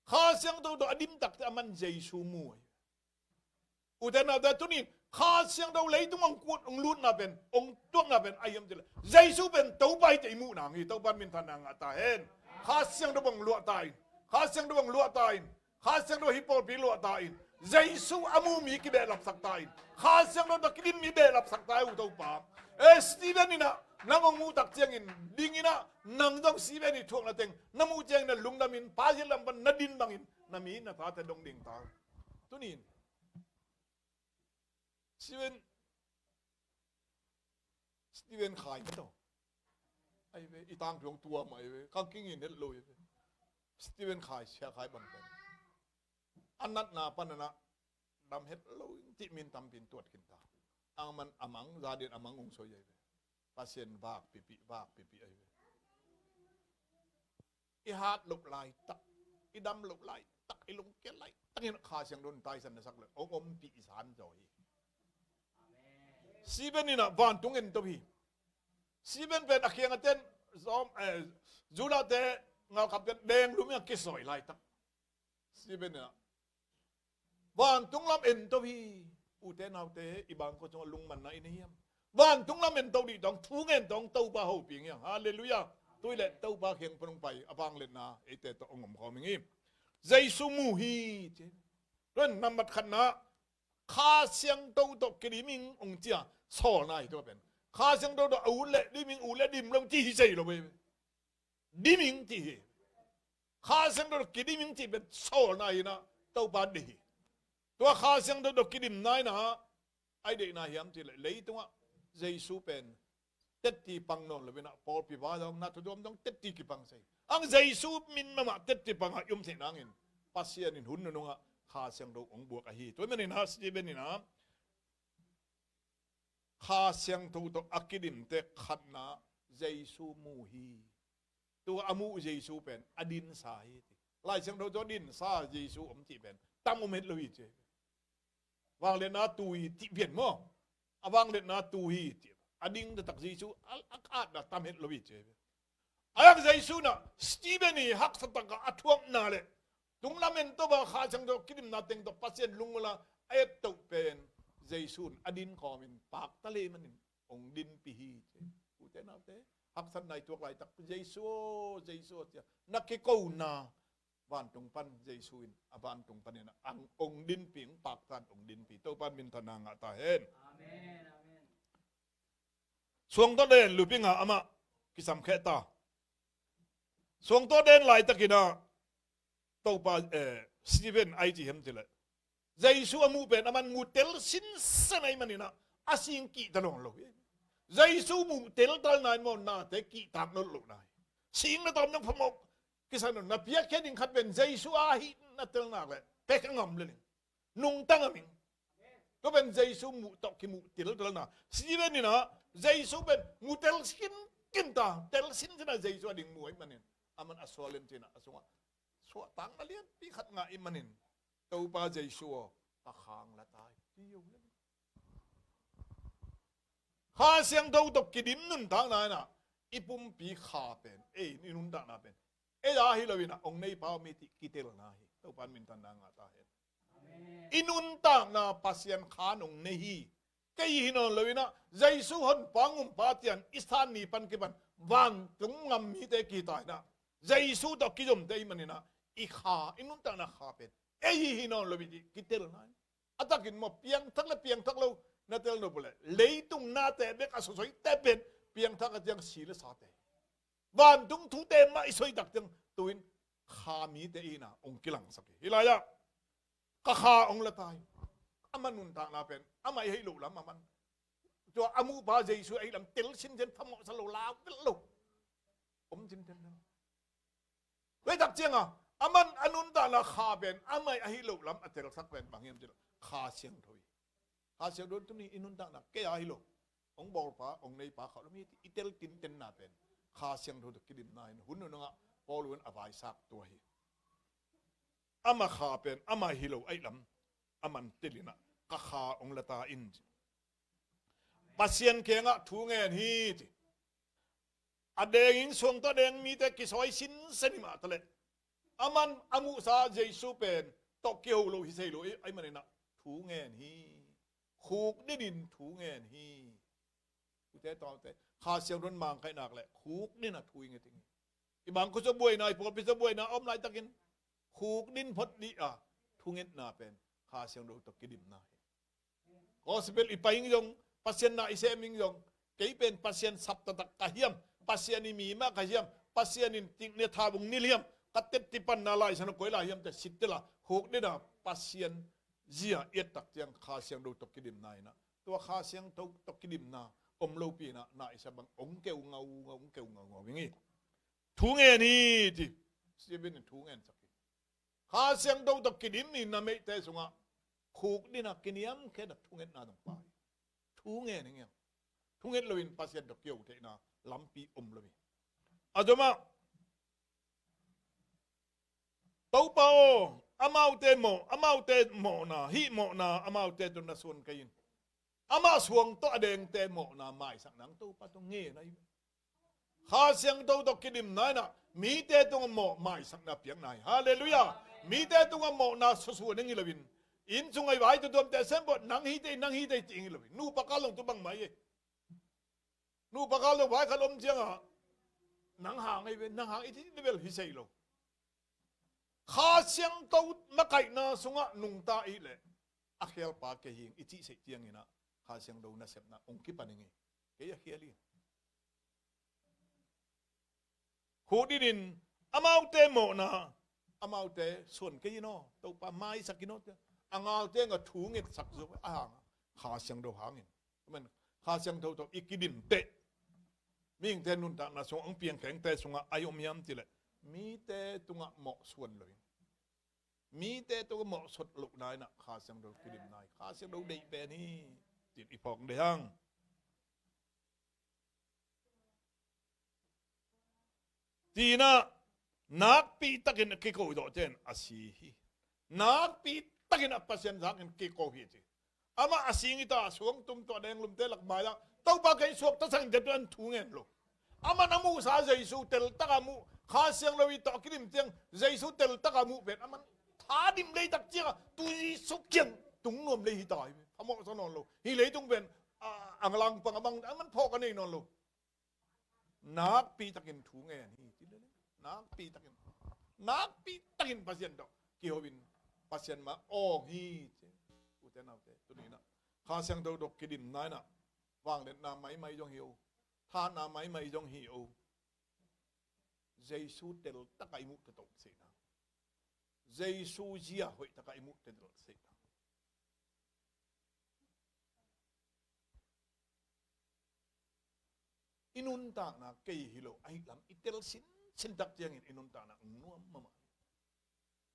Kha Siangtho tawh a dim takteh aman Jesu mu hi. Ute naute, tuni-in Kha Siangtho leitung hong kut, hong lutna pen, hong tuakna pen a hiam cih leh Jesu pen Topa hi cih i muh nang hi. Topan minthanna ngah ta hen. Kha Siangtho bang luah ta in. Kha Siangtho bang luah ta in. Kha Siangtho hih pawlpi luah ta in. Jesu a mu mi kibehlapsak ta in. Kha Siangtho tawh kidim mi behlapsak ta in, u Topa. Eh, Stephen in ah nang hong muh tak ciangin ding in ah, nang zong Stephen i thuakna teng na muh ciangin na lungdam in, Pa Pasian lam pan na din bangin na mi na tate dong ding ta. Tuni-in Stephen, Stephen khai mah tawh. Ai ve, i tangthu hong tuam ai ve, kang kingin het lo ai ve. Stephen khai, sia khai bang pen a natna pan in ah dam het lo ing cih min tampi in tuat khin ta. Ang man a mang, za dingin a mang hong soi ai ve. Pasian vak pipih, vak pipih ai ve. I hat loh laitak, i dam loh laitak, i lungkia laitak in Kha Siangtho in taisan na sak leh hong ompih i san zaw hi. Stephen in ah vantung en to hi. Stephen pen a kiang a ten, Rom, eh, Judah te, ngalkap ten deng lum in a kisawi laitak. Stephen in ah, vantung lam ento hi. Ute naute, i bangkua cungah lungmanna i nei hiam? Vantung lam ento dih tawh, thu ngen tawh Topa hopih ing. Halleluiah. Tua leh Topa kiang pan hong pai, a vangliatna eite tawh hong omkhawm ing hi. Jesu mu hi, ci. Tua nambat khatna, Kha Siangtho tawh kidim ing hong ci a, sawlna hi tua pen. Kha Siangtho tawh a ut leh dim ing, ut leh dim lo ci hi, ci lo hi. Dim ing ci hi. Kha Siangtho tawh kidim ing cih pen sawlna hi in ah, Topa deih hi. Tua Kha Siangtho tawh kidimna in ah, a deihna hiam cih leh leitungah Jesu pen tetti pang nawn lo in ah, pawlpi vai zong, na thu tuam zong tetti kipang sa hi. Ang Jesu min mahmah tetti pang a i om theih nangin, Pasian in hun nunung ah Kha Siangtho hong buak ahi. Tua ahih manin ah, Stephen in ah, Kha Siangtho tawh a kidimte khatna, Jesu mu hi. Tua a muh Jesu pen a dinsa hi, ci. Lai Siangtho tawh dinsa Jesu om cih pen tam om het lo hi, ci. Vangliatna tu hi cih pian maw? A vangliatna tu hi, ci. A ding taktak Jesu a, a atna tam het lo hi, ci. A hang Jesu in ah, Stephen i haksa takah a thuakna leh tung lam ento a Kha Siangtho kidimna teng tawh Pasian lungmuang a a et toh pen, Jesu in a din kawmin pakta lei manin hong dinpih hi, ci. Ute naute, haksatna i tuak laitak, Jesu aw, Jesu aw, ci a na kikona vantung pan Jesu in, a vantung panin ah hong dinpih, hong paktan hong dinpih. Topa in minthanna ngah ta hen. Amen, amen. Suangtuah den luping ah amah kisam khia ta. Suangtuah den laitakin ah, Topa, eh, Stephen a i ci hiam cih leh, Jesu a muh pen aman mu tel sinsen ahih manin ah, a sing kihta nawn lo hi. Jesu muh teltalna in maw, nate kihtak nawn lohna hi. Sing na tawm nang phamawh kisa nawn, na piakkhiat ding khat pen Jesu a hih na tel nak leh, pek a ngam lel ing. Nungta ngam ing. Tua pen Jesu muh tawh kimuh teltalna. Stephen in ah, Jesu pen mu tel sinkin ta, tel sinsen a Jesu a ding mu ahih manin, aman a sual in ci in ah, a sungah suahtakna lianpi khat ngah ahih manin, Topa Jesu aw, ka kha hong la ta hi, ci hi lo. Kha Siangtho tawh kidim nuntakna in ah, i pumpi kha pen, ei, i nuntakna pen ei a hi lo in ah, hong neipa om hi cih kitelna hi. Topa in minthanna ngah ta hen. Amen. I nuntakna Pasian kha in hong nei hi. Kei hi nawn lo in ah, Jesu Honpa, Gumpa ci-in i san ni pan kipan vantung gam mite kihta in ah, Jesu tawh kizomte ahih manin ah, i kha, i nuntakna kha pen ei hi nawn lo hi cih kitelna hi. A takin maw, piangthak leh piangthak lo na tel nop uh leh, leitung nate bek a sawsawi te pen piangthak a, ciang si leh sate, vantung thute mah i sawi tak ciang, tu-in kha mite in ah hong kilangsak hi. Hih lai-ah ka kha hong la ta hi. Amah nuntakna pen amah i hih loh lam, aman tua a muhpa Jesu a hih lam tel sinsen, phamawhsa lo, lau vet lo, om sinsen lo. Tua hi tak ciang a, aman a nuntakna kha pen amah a hih loh lam a telsak pen bang hiam cih leh, Kha Siangtho hi. Kha Siangtho tuni i nuntakna kei a hi lo, hong bawlpa, hong neipa kha om hi cih i tel tintenna pen Kha Siangtho tawh kidimna hi in, hun nunung ah Paul in a vaisak tua hi. Amah kha pen amah hi lo ahih lam aman tel in ah, ka kha hong la ta in, ci. Pasian kiangah thu ngen hi, ci. A dengin suangtuah deng mite kisawi sinsen hi mah taleh, aman a muhsa Jesu pen tawh kiho lo hi sei lo ahih manin ah, thu ngen hi. Khukdin in thu ngen hi. Ute naute, Kha Siangtho in mangkaih nak leh khukdin a thu i nget ding hi. I bangkua sung buaina, i pawlpi sung buaina a om laitakin khukdin phot dih a, thungetna pen Kha Siangtho tawh kidimna hi. Gospel i pai ing zong, Pasian na i sem ing zong, kei pen Pasian sap taktak ka hiam, Pasian i mi mah ka hiam, Pasian in tikne tha bung nil hiam, ka tetti panna Lai Siangtho koi lai hiam, te sit tel a, khukdin a Pasian zia i et tak ciang Kha Siangtho tawh kidimna in ah, tua Kha Siangtho tawh kidimna om lopi in ah, na i sa bang hong keu ngaungau, hong keu ngaungau ing hi. Thu ngen hi, ci. Stephen in thu ngensak hi. Kha Siangtho tawh kidim i na meihte sungah khukdin a kiniamkhiatna, thungetna zong pha hi. Thu ngen hi ngiang. Thunget loin Pasian tawh kiho theihna lampi om lo hi. A zom ah, Topa aw, amaute mawh, amaute mawhna, hih mawhna amaute tawh na suan kei in. Amah suang tawh a dengte mawhna maisak nang Topa tawh ngen ahi. Kha Siangtho tawh kidimna in ah mite tungah mawh maisakna piakna hi. Halleluiah. Mite tungah mawhna susuan ding hi loin, inn sung a i vai tuamtuamte sem bawh, nang hi tei, nang hi tei cih hi loin, nupa kal zong tu bangmah hi. Nupa kal zong vai khat om ciangah nang hang ahi ve, nang hang i cih bel hi sei lo. Kha Siangtho makaihna sungah nungta i hih leh, a khialpa kei hi ing i cih seih ciangin ah Kha Siangtho nasepna hong kipan ing ei. Kei a khial hi. Khukdin in amaute mawhna, amaute suan kei in aw, Topa maisak in aw, a ngalte ngah thu ngetsak zo a hang a, Kha Siangtho hangin. Amen. Kha Siangtho tawh i kidim teh, mihingte nuntakna sungah, hong piangkhengte sungah a i om hiam cih leh, mite tungah mawh suan loin, mite tungah mawh suan lohna in ah Kha Siangtho kidimna hi. Kha Siangtho deih pen hi, cih i phawk dei hang. Ci-in ah nakpi takin a kiko zawhte in a si hi. Nakpi takin a Pasian zakin kiko hi ci. Amah a sing hi ta, suangtum tawh a denglumte lak mai-ah, Topa kei suaktasak in ci-a tuan thu ngen lo. Aman a muhsa Jesu teltak a muh, Kha Siangtho i tawh a kidim ciang Jesu teltak a muh pen aman thadim leitak ciangah tu Jesu kiang tung nuam lei hi ta hi. Phamawhsa nawn lo. Hih leitung pen a, a langpang a bang aman phawk a nei nawn lo. Nakpi takin thu ngen hi ci lele. Nakpi takin, nakpi takin Pasian tawh kiho in Pasian mah awng hi ci. Ute naute, tuni-in ah Kha Siangtho tawh kidimna in ah vangliatna maimai zong hi o, thahatna maimai zong hi o. Jesu teltak a i muh tawh sihna, Jesu zia hoihtak a i muh tawh sihna. I nuntakna kei hi lo ahih lam i tel sinsin tak ciangin i nuntakna hong nuam mahmah hi.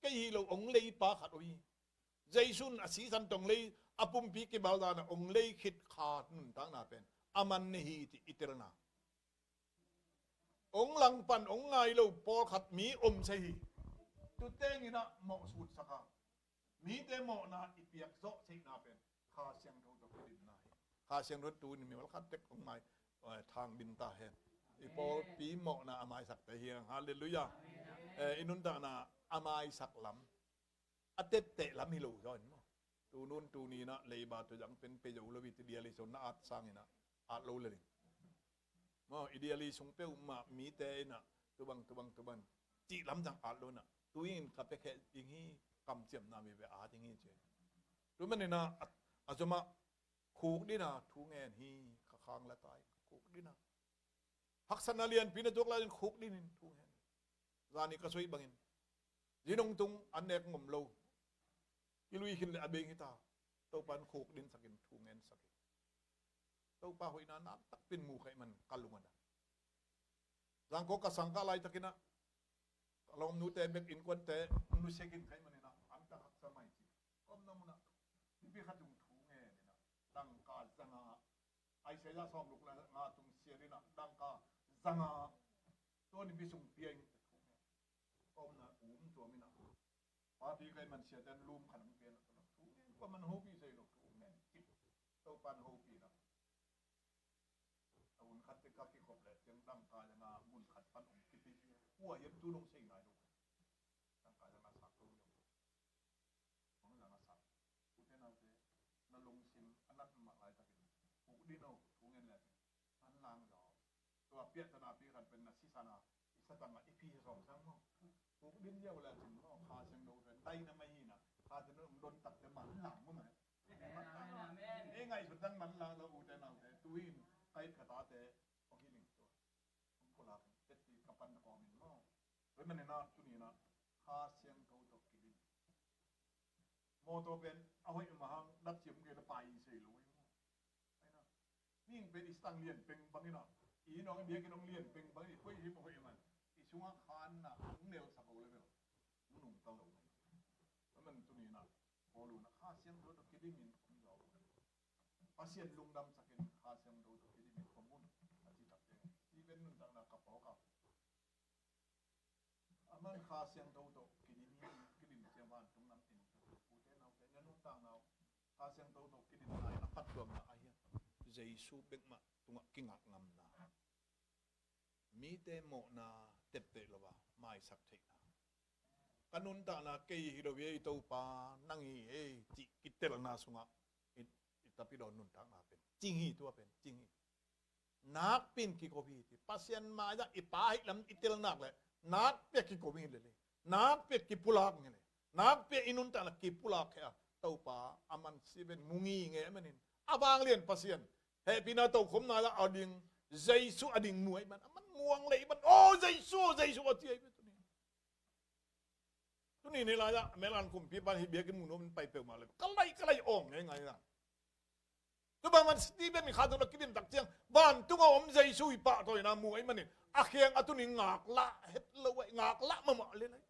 Kei hi lo hong leipa khat uh hi. Jesu in a sisan tawh hong lei, a pumpi kibaldan ah hong lei khit kha nuntakna pen aman nei hi cih i telna. Hong langpan hong ngai lo pawlkhat mi om se hi. Tuteng in ah mawh sutsak a, mite mawhna i piak zawh theihna pen Kha Siangtho tawh kidimna hi. Kha Siangtho tu-in mi pawlkhat tek hong mai, eh, thang din ta hen. I pawlpi mawhna a maisakte hi hang. Halleluiah. Eh, i nuntakna a maisak lam, a tette lam hi lo zaw in maw. Tunun tuni-in ah leiba tawh zang pen pia zo lo i ci, diali sung na at sangin ah at lo le ding. Maw, i diali sung peuhmah mite in ah tubang, tubang, tubang cih lam zang at lo in ah, tu-in ka piakhia ding hi, kamciamna veve at ding hi ci. Tu manin ah a, a zomah khukdin a thu ngen hi. Kha khang la tai, khukdin a haksatna lianpi na tuak lai-in khukdin in thu ngen hi. Zani ka soi bangin, zin hong tung, an nek ngom lo, kilui khin le a beng hi ta. Topa in khukdin sakin, thu ngen sakin. Topa hoihna nak takpi in mu kha ahih man ka lung a dang. Zangkong ka sang kah laitakin ah ka lawmnute bek innkuante nusia khin kha ahih manin ah an tak haksa mai ci. Ka omna munah nipi khat zong thu ngen in ah dangka zanga, Isaiah sawmguk le nga tung sial in ah dangka zanga, tua nipi sung pia in thu ngen. Ka omna um tuam in ah, party ka hih man siate an lum khat hong pia in ah, thu ngen, kuaman hopih thei lo, thu ngen ci. Topa in hopih in ah, a hun khat teh ka kikhop leh ciang dangka zanga mun khat pan hong kipi hi. Kua hiam tu nong sei nai lo. Dangka zanga sak lo hiam. Hong zanga sak. Ute naute, na lungsim a nat mah laitakin, khukdin o, thu ngen le, an lang zaw. Tua piahtana pi khat pen na sisan a, i satang a i pi sawm sang maw. Khukdin ziau le cin maw, Kha Siangtho pen daina mah hi na, Kha Siangtho hong don takte man lang maw mah. Ei ngaihsut dang man lang lo, ute naute, tu-in ka it ka tate hong hi ning tua. Hong pulak in, teci ka pan na kawm in maw. Tua ahih manin ah tuni-in ah Kha Siangtho tawh kidim. Mawtaw pen a hoih mah hang, dap ciam kei le pai i sei lo hi maw. Ahi na, mihing pen i satang lian peng bangin ah, i nawng i biakinn hong lian peng bangin i koih him a hoih man, i sungah khanna hong nelsak lo le bel hong nungta lo mai. Tua ahih man tuni-in ah Paul in ah Kha Siangtho tawh kidim in om zaw. Pasian lungdamsak in Kha Siangtho tawh kidim in om un, a ci tak ciangin Stephen nuntakna ka phawk a. Aman Kha Siangtho tawh kidim hi, kidim ciang vantung nam in, ute naute, na nuntakna uh Kha Siangtho tawh kidimna in a phattuamna ahi a, Jesu bek mah tungah kingakngamna. mite mawhna tepteh lo a maisak theihna. Ka nuntakna kei hi lo hi ei, Topa nang hi ei, cih kitelna sungah i, i tapidaw nuntakna pen cing hi, tua pen cing hi. Nakpi in kiko hi ci. Pasian mai-ah i Pa ahih lam i tel nak leh nakpi a kiko hi lel hi. Nakpi a kipulak hi lel hi. Nakpi a i nuntakna kipulak hi a, Topa a man si ven mu ngingei a manin, a vanglian Pasian hehpihna tokhomna-ah a ding, Jesu a ding mu ahih man a man muang lei man, "Aw Jesu, aw Jesu," a ci ahi ve tuni. Tuni ni lai-ah Malaysia kumpipa in hih biakinn mu nuam in pai peuhmah leh ka lai, ka lai awng ngeingai a. Tua bang man Stephen in kha tungah kidim tak ciang vantung a om Jesu i pahtawina mu ahih manin a khiang a tuni ngaklah het lo ahi, ngaklah mahmah lel ahi.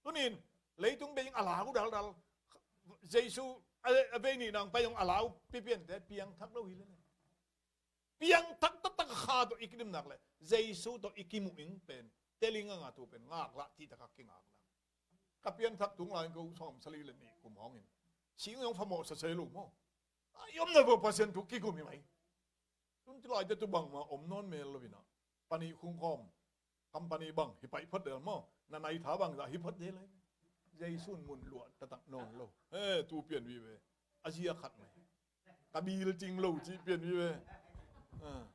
Tuni in leitung bei in a lau daldal, Jesu a, a vei nihna hong pai zong a lau pipiante piangthak lo hi lel ahi. Piangthak taktak kha tawh i kidim nak leh Jesu tawh i kimuh ing pen, teling a ngah tu pen ngaklah cih takah kingaklah. Ka pianthak tung lai-in ko sawmsali le nih kum hawngin sing zong phamawh sese lo maw. A i omna bawh Pasian thu kikum hi mai. Tun ci laite tu bangmah om nawn mel lo in ah, pani khungkhawm company bang hi pai phot del maw, na nai tha bangzah hi phot del lai. Jesu in mun luah taktak nawn lo. He, tu pian vive. A zia khat mai. Ka bil cing lo cih pian vive. Ah.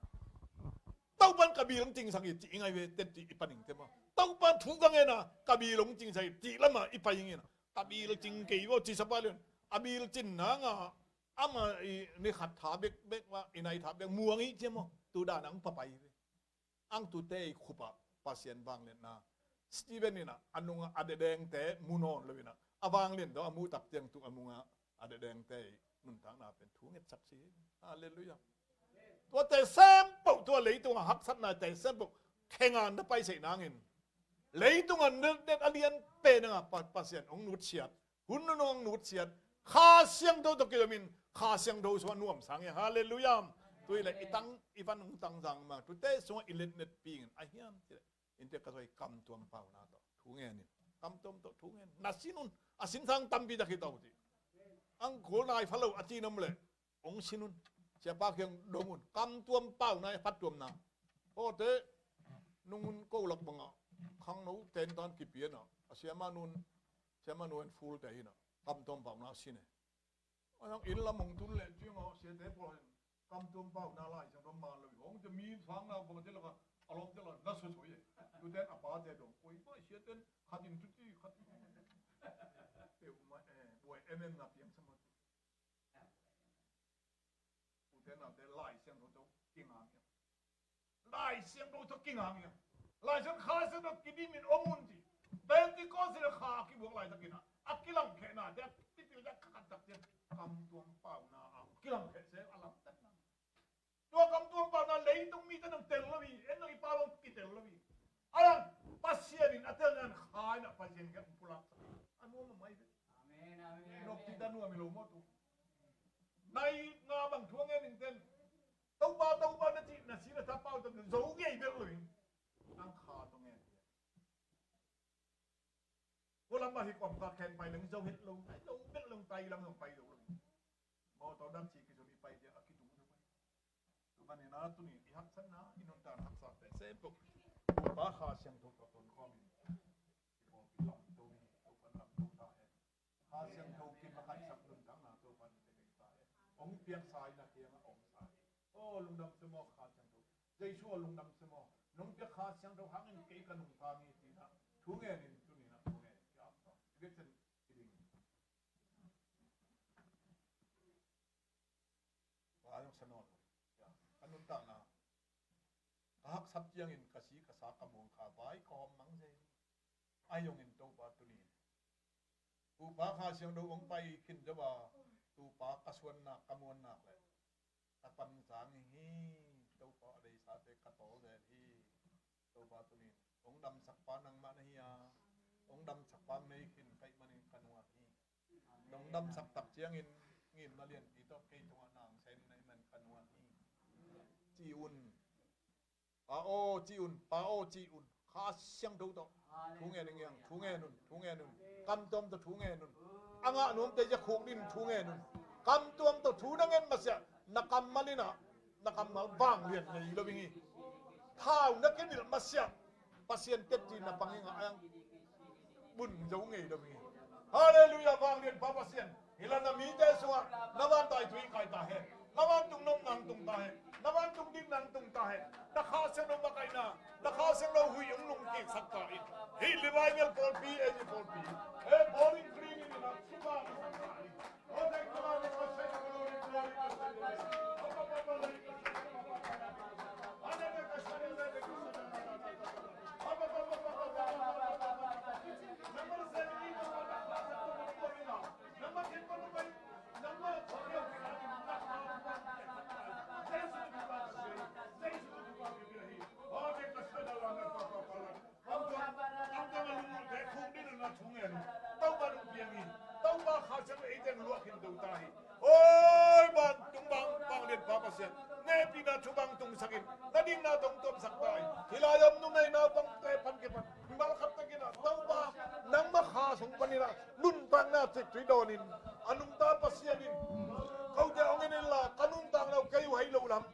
Topan ka bil hong cingsak hi cih i ngai ve, tet cih i paning te maw. Topan thu ka ngen a, ka bil hong cingsak hi cih lamah i pai ing in ah. Ka bil cing kei vaw ci sapa lian. A bil cin nang a, ama i ni khat tha bekbek mah, i nai tha bek muang i cia maw. Tu dan ang papai ve. Ang tute i khupah Pasian vangliatna. Stephen in ah a nungah a dedengte mu nawn lo in ah, a vanglian tawh a muh tak ciang tu a nungah a dedengte i nuntakna pen thu ngetsak si. Halleluiah. Tuate sempoh, tua leitungah haksatnate sempoh khengan na paisei nangin, leitungah na det a lian pen nangah Pa-, Pasian hong nutsiat. Hun nunung nutsiat, Kha Siangtho tawh kidomin, Kha Siangtho sungah nuamsa ing. Halleluiah. Tui le i tang, i van hong tangzang ma, tute sungah i letnet pingin a hiam cih le, innte ka tawh i kamtuam pauna tawh thu ngenin, kamtuam tawh thu ngen. Na sin un, a sinsang tampi tak hi tawh ci. Ang khul nai pha lo a ci nam le, hong sin un. Siapa kiang dong un. Kamtuam pauna, phattuamna. Hawte nungun ko lak bangah khangno tentan kipian ah, a siama nun, siama nun full te hi nah. Kamtuam pauna sin e. A nang inn lam hong tun leh ciangah siate pawl in kamtuam pauna Lai Siangtho man lo hi. Hong te mi sang na ko te laka, a lawmte laka na sosoi e. Tuten a pate dong. Koi pa siaten khat in tuti khat in. Peuhmah e, buai em em na piang sa mah. Ute naute Lai Siangtho tawh kinga hiam? Lai Siangtho tawh kinga hiam? Lai Siangtho, Kha Siangtho kidimin om un ci. Pentecost in a kha a kibuak laitakin a, a kilangkhehnate a kipilde a khakat tak ciang kamtuam pauna a kilangkheh se a lamtakna. Tua kamtuam pauna leitung mite nang tel lo hi, en nang i pa bang kitel lo hi. A dang Pasian in a telna in kha in a Pasian kiang pulak a nuam a mai ve. Amen, amen. Nop cih ta nuam hi lo maw tu. Nai nga bang thu a ngen in ten. Topa, Topa na cih, na si na tha pau tawh zo ngei bel lo in. Nang kha tawh ngen. Ko lam mah hi kawm kha khen pai leng zo het lo, tai lo bel lo, tai lam zong pai zo lo. Mawtaw dam ci kizom i pai dia a kitung zo pai. Tua manin a tuni i haksatna, i nuntakna haksate sempoh Topa Kha Siangtho tawh tonkhawm in. I pawlpi lamto hi, Topa lamto ta hen. Kha Siangtho kimakaihsak nuntakna Topa in pe kei ta hen. Hong piaksa in a kiangah hong sa hi. Aw lungdam se maw Kha Siangtho. Jesu aw lungdam se maw. Nong piak Kha Siangtho hangin kei ka nungta hi ci-in a thu ngen in tuni in a thu ngen in ki-ap ta. I biakten i ding. Ka nuntakna ka haksat ciangin ka si ka sa ka muang kha vai ka hawm mang zel. Ahi zongin Topa tuni in Topa Kha Siangtho hong pai khin zo a, Topa ka suannak ka muannak le ka panzang hi. Topa a deisate ka tawl zel hi. Topa tuni in hong damsakpa nangmah na hi a, hong damsakpa hong nei khin ka hih manin ka nuam hi. Nong damsak tak ciangin ngimna lianpi tawh kei tungah nang sem na hih man ka nuam hi. Ci un. Pa aw ci un, Pa aw ci un. Kha Siangtho tawh thu ngen ing, thu ngen un, thu ngen un. Kamtuam tawh thu ngen un. A ngah nuamte zia khuk din thu ngen un. Kamtuam tawh thu na ngen masiah na kammal in a, na kammal vanglian nei lo ing hi. Thau na kenilh masiah Pasian tetti na pang hi ngah ang. Bun zo ngei lo hi. Halleluiah, vanglian Pa Pasian. Hi la na mite sungah na vantai thu hong kai ta hen. Na vantung nopna hong tung ta hen. Na vantung dikna hong tung ta hen. Na Kha Siangtho makaihna, na Kha Siangtho huih hong nungkiksak ta in. Hih revival pawlpi, ei hih pawlpi, eh, Bowling Green in na thupha hong sak ta in. Topa nung piang in, Topa Kha Siangtho eite luah khin to ta hi. Oi, vantung bang, vanglian Pa Pasian, na hehpihna thu bang tungsak in, na dikna tawh hong tuamsak ta hi. Hih lai-ah om numeina bangte pan kipan, mimal khat takin ah, Topa, nangma Kha sung panin ah nuntakna ciktui dawn in, a nungta Pasian in kote hong en inla, ka nuntakna uh kei uh hei lo lam.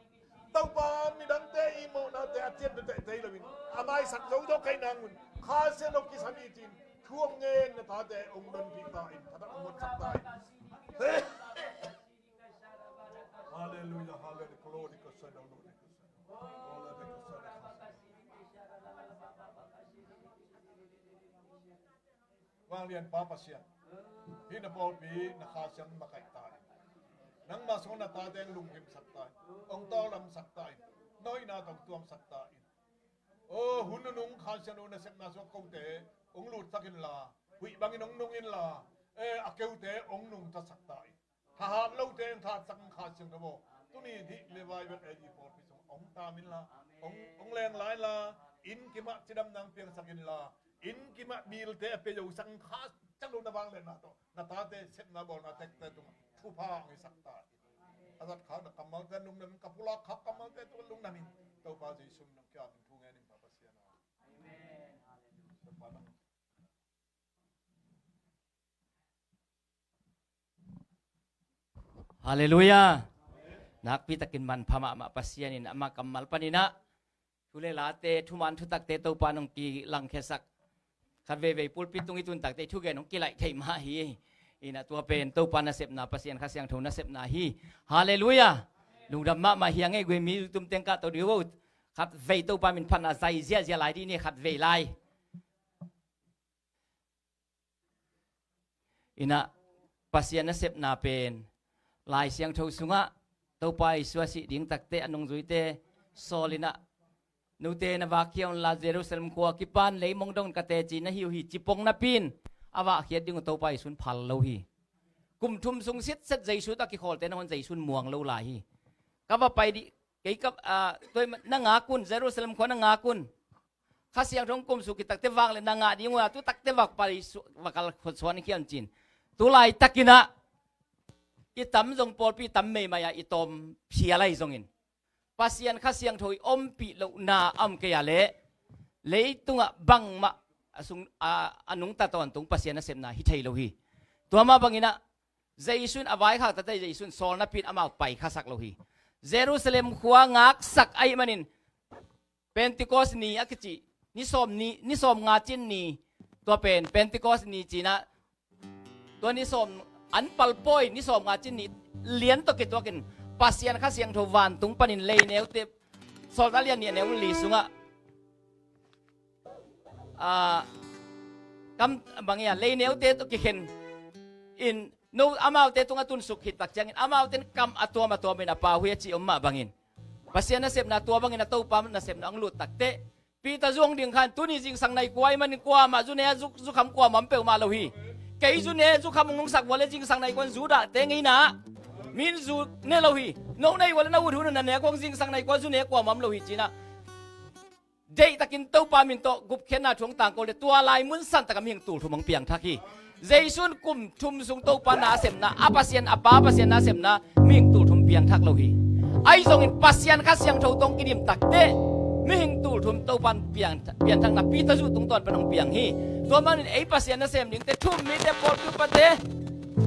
Topa, midangte i mawhnate a cian bia teitei loin, a maisak zozo kei nang un, Kha Siangtho kisam hi ci-in thu hong ngen na tate hong donpih ta in, phatah hong hotsak ta in. Halleluiah, halleluiah, glory ka sa da, glory ka sa da. Glory ka sa da. Vanglian Pa Pasian, hih na pawlpi na Kha Siangtho makaih ta in, nangma sungah na tate hong lungkimsak ta in, hong tawldamsak ta in, na hoihna tawh hong tuamsak ta in. Aw, hun nunung Kha Siangtho nasepna sungah kote hong lutsak inla, huih bangin hong nung inla, eh, a keute hong nungtasak ta in. Thahat lote in thahatsak in, Kha Siangtho aw, tuni in hih revival ei hih pawlpi sung hong tam inla, hong, hong leng lai inla, inn kimah cidamna hong piangsak inla, inn kimah bilte a pia zosak in, Kha Siangtho na vangliatna tawh na tate sepna bawlna tekte tungah thupha hong hisak ta in. A zat khak na kammalte lungdam in, ka pulak khak kammalte tungah lungdam in, Topa Jesu min tawh kiang in thu ngen ing, Pa Pasian aw. Amen. Halleluiah. Halleluiah. Nakpi takin manpha mahmah Pasian in ama kammal panin ah thu le late, thuman thutakte Topa in hong kilangkhiasak. Khat veivei pulpit tung i tun takte i thugen hong kilaih thei mah hi. Inah tua pen Topa nasepna, Pasian Kha Siangtho nasepna hi. Halleluiah. Lungdam mahmah hi ing ei, guai mi tumteng kah to dih uh. Khat vei Topa min phatna zai ziahziah lai dih ni, khat vei lai. Inah Pasian nasepna pen Lai Siangtho sungah Topa Jesu a sih ding takte a nungzuite sawl inah, note na vakkhia unla Jerusalem khua kipan leimong dongin ka teci na hi uh hi, ci pong napi in a vahkhiat ding uh Topa Jesu in phal lo hi. Kum thum sung sitset Jesu tawh a kikhawlte nangawn Jesu in muang lo lai hi. Ka va pai dih, kei ka, ah, tua, na ngak un, Jerusalem khua na ngak un. Kha Siangtho hong kumsuk khit takte vang le na ngah ding uh a, tu takte va pai su-, va kal khut suan khia un ci-in. Tu laitakin ah i tam zong pawlpi tam meimai a i tawm phial ahi zongin, Pasian Kha Siangtho i ompih lohna a om kei a leh leitungah bangmah a sung, a, a nungta tawntung Pasian nasepna hi thei lo hi. Tua mah bangin ah Jesu in a vaikhak takte Jesu in sawl napi in amau paikhasak lo hi. Jerusalem khua ngaksak ahih manin Pentecost ni a kici, ni sawm ni, ni sawm nga cin ni, tua pen Pentecost ni ci-in ah, tua ni sawm an palpawi, ni sawm nga cin ni lian tawh kituakin Pasian Kha Siangtho vantung panin leineute, Sawltak lian nih a neu li sungah, ah, kam bang ia, leineute tawh kikhen in, no, amaute tungah tunsuk khit tak ciangin amaute in kam a tuam a tuamin a pau hi a ci om mah bangin, Pasian nasepna tua bangin a Topa nasepna hong lut takte, Peter zu hong ding khan, tuni zingsang nai kua ahih manin kuamah zu ne a, zu, zukham kuamah om peuhmah lo hi. Kei zu ne, zukham hong nungsak vua le zingsang nai kua in zu dahte ngeina, min zu ne lo hi. No nei vua le na ut hun un na nek uh hong zingsang nai kua zu ne kuamah om lo hi ci-in ah, deihtakin Topa min tawh gupkhiatna thu hong tangko le tua lai mun santakah mihing tulthum hong piangthak hi. Jesu in kum thum sung Topa nasepna, a Pasian, a Pa Pasian nasepna mihing tulthum piangthak lo hi. Ahi zongin Pasian Kha Siangtho tawh hong kidim takte mihing tulthum Topa in piang, pianthakna Peter zu tungtawn pan hong piang hi. Tua manin ei Pasian nasem dingte, thu-um mite, pawlpi upate,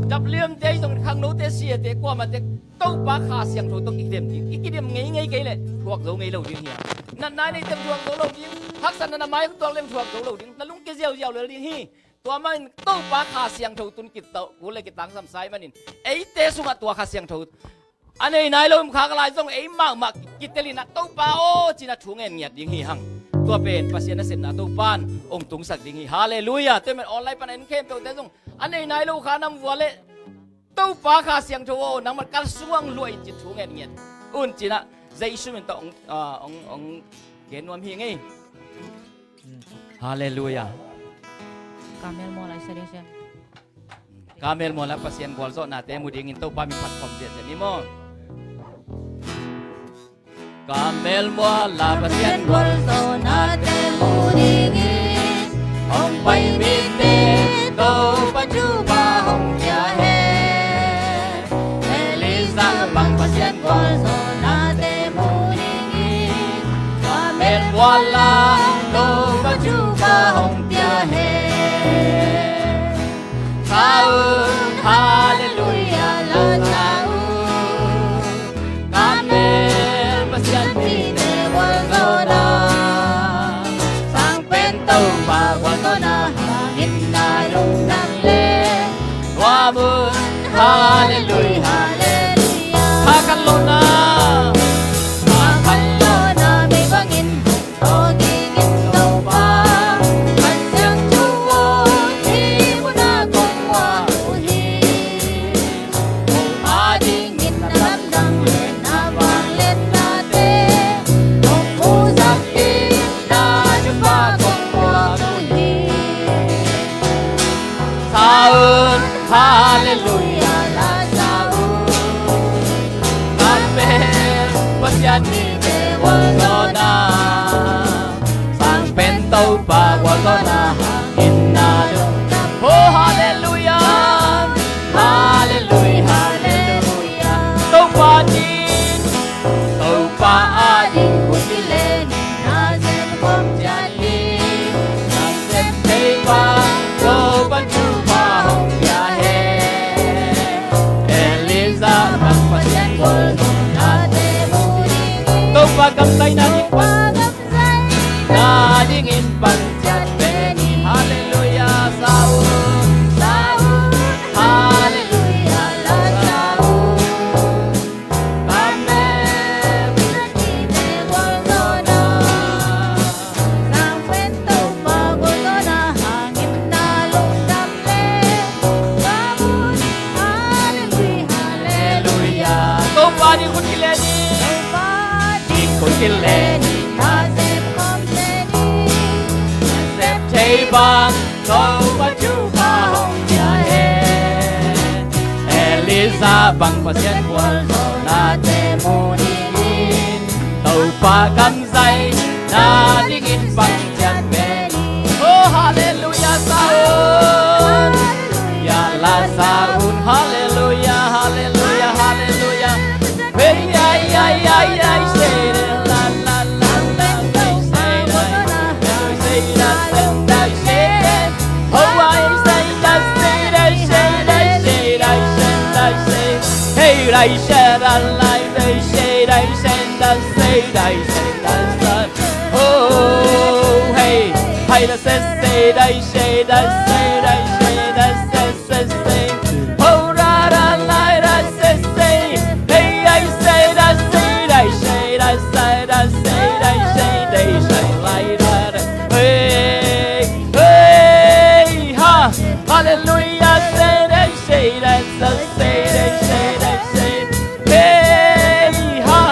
Dap liamte ahi zongin, khangnote, siate, kuamahte, Topa Kha Siangtho tawh kidem ding. I kidem ngeingei kei leh thuak zo ngei lo ding hi a. Natna i neih teng thuak zo lo ding. Haksatna na mai tuak leng thuak zo lo ding. Na lungkia ziauziau lel ding hi. Tua manin Topa Kha Siangtho tun kitaw, kul le kitangsam sa ahih manin, eite sungah tua Kha Siangtho a nei nai lo, um khak lai zong ei mahmah kitelin ah, Topa aw, ci-in ah thu ngen ngiat ding hi hang. Tua pen Pasian nasepna Topa in hong tungsak ding hi. Halleluiah. Tua ahih manin online pan en khempeuhte zong a nei nai lo kha nam vua leh, Topa Kha Siangtho aw, nangman ka sungah luah in, ci-in thu ngen ngiat un, ci-in ah Jesu min tawh hong, ah, hong, hong gen nuam hi ing ei. Halleluiah. Kamel mual ah i sa ding sia. Kamel mual ah Pasian gualzawhnate mu dingin Topa min phat khawm ziahziah ni maw. Kamel mual ah Pasian gualzawhnate mu dingin hong pai mite, Topa Jehovah hong pia hen. Elijah bang Pasian gualzawhnate mu dingin Kamel mual ah Topa Jehovah hong pia hen. Sa un, halleluiah, la sa un. Kamel Pasian mite gualzawhna, Sang Pen Topa gualzawhna hangin na lungdam leh, nuam un, halleluiah, halleluiah. Kha khat lawhna, kha khat lawhna mi bangin hong thaw dingin Topa Kha Siangtho aw, hih munah kong muak uh hi. Hong a dingin na lamdang le na vangliatnate hong musak dingin na thupha kong muak uh hi. Sa un, halleluiah, la sa un. Kamel Pasian mite gualzawhna, Sang Pen Topa gualzawhna hangin na lungdam. Oh, halleluiah, halleluiah, halleluiah. Topa din, Topa ading khut kilenin na sem khawm ciat hi. Na sem thei bang Topa Jehovah hong pia hen. Elijah bang Pasian gualzawhnate mu dingin Topa kamzai na ding, Topa kamzai na dingin pan ciat pen hi. Halleluiah, sa un, sa un. Halleluiah, la sa un. Kamel Pasian mite gualzawhna, Sang Pen Topa gualzawhna hangin na lungdam leh, nuam un, halleluiah, halleluiah. Topa ding khut kilenin, Topa ding khut kilenin na sem khawm ciat hi. Na sem thei bang Topa Jehovah hong pia hen. Elijah bang Pasian gualzawhnate mu dingin Topa kamzai na dingin pan ciat pen hi. Oh, halleluiah, sa un. Ya la sa un, halleluiah, halleluiah, halleluiah. Hey, ay, ay, ay, ay, say, la, la, la, la, say, say, la, say, la, la, la, say, la. Oh, ay, say, la, say, la, say, la, say, la, say, la, say. Hey, la, say, la, la, la, say, la, say, la, say, la, say, la, say. Oh, hey, hey, la, say, say, la, say, la, say, la, say, la, say, say, say. Oh, ra, ra, la, ra, say, say. Hey, ay, say, la, say, la, say, la, say, la, say, la, say, la, say, la, ra, ra. Hey, hey, ha. Hallelujah, say, la, say, la, say, la, say, la, say. Hey, ha.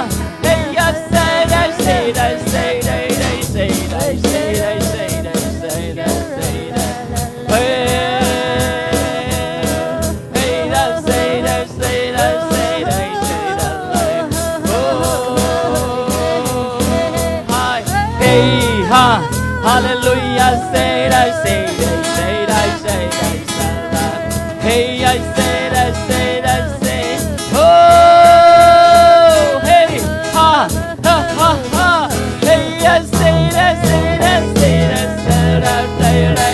Hey, ya, say, la, say, la, say, la, say, la, say, la, say, la, say, la, say, la. Hey, hey, la, say, la, say, la, say, la, say, la, la. Oh, hi. Hey, ha. Hallelujah, say, la, say, la, say, la, say, la, say, la. Hey, I say, la, say, la, say. Oh, hey, ha. Ha, ha, ha. Hey, ya, say, da, say, da, say, da, say, da.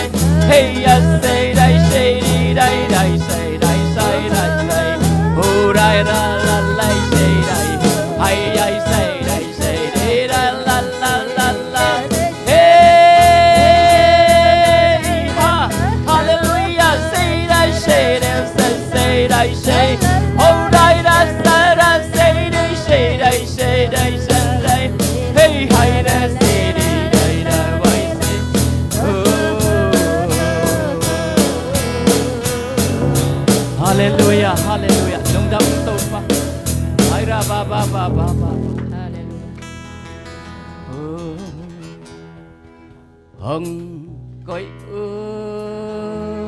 Hey, ya, say, da, say, di, da, da, say, da, sa. hong koih uh,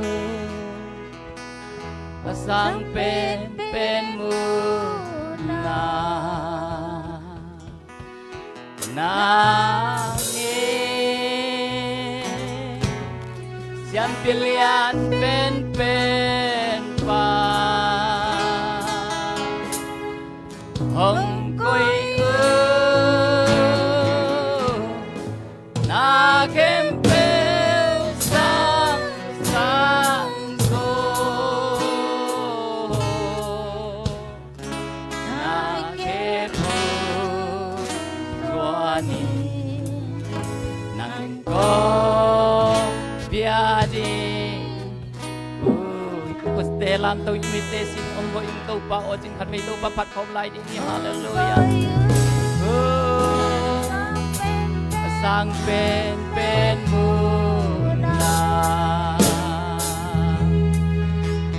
a sang penpen muhna nangin siampi lian penpen pa hong koih uh, na khempeuh sang sang zo. Na khempeuh zuanin nang kong pia ding. Ui, kuste lam to, i mitte sin om ko in Topa aw cin khat vei Topa phat khawm lai ding hi. Halleluiah. Ui, a sang penpen muhna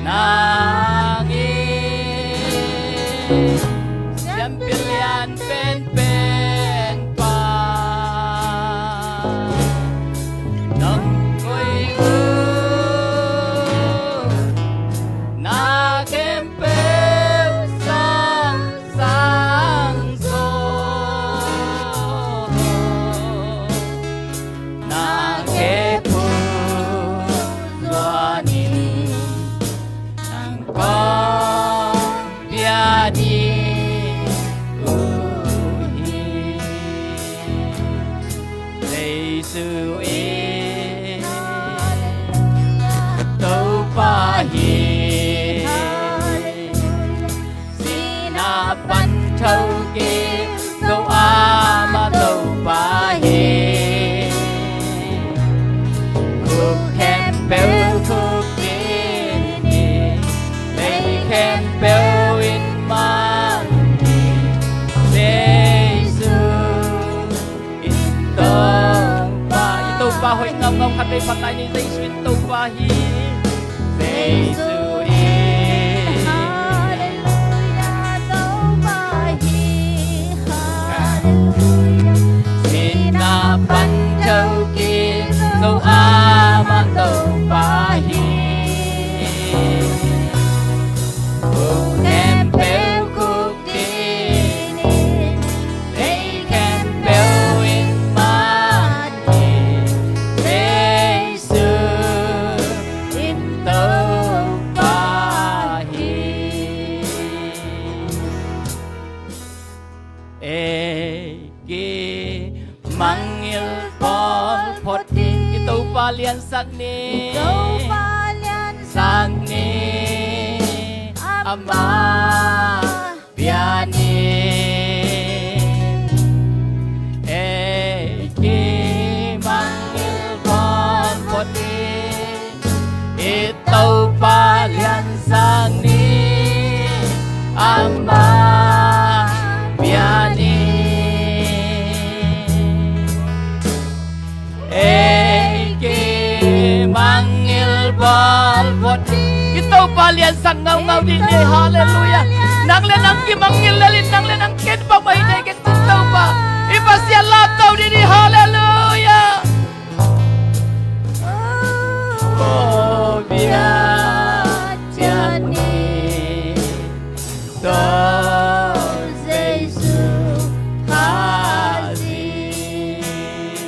nangin siampi lian penpen pa nong koih uh, na khempeuh sang sang zo. Na khempeuh zuanin nang kong pia ding uh hi. Jesu in Topa hi. Sihna pan thokik zo a, amah Topa hi. Khuk khempeuh khuk ding hi, lei khempeuh in man hi. Jesu in Topa, i Topa hoih ngaungau khat vei phat lai ni. Jesu in Topa hi. Jesu in, halleluiah, Topa hi. Halleluiah. Sihna pan thokik zo a, amah Topa hi. Khuk khempeuh khuk ding hi, lei khempeuh in man hi. Jesu in Topa hi. Ei ki mangngilh pawl phot ding, i Topa liansak ni. I Topa liansak ni. Amah bia ni. Ei ki mangngilh pawl phot ding, i Topa liansak ni. Amah bia ni. Ei ki mangngilh pawl phot ding, i Topa liansak ngaungau ding hi. Halleluiah. Nang le nang ki mangngilh lel in, nang le nang ken bang mah hi thei kei cin Topa i Pasian lamto ding hi. Halleluiah. Aw bia ciat ni. Tawh Jesu Khazih.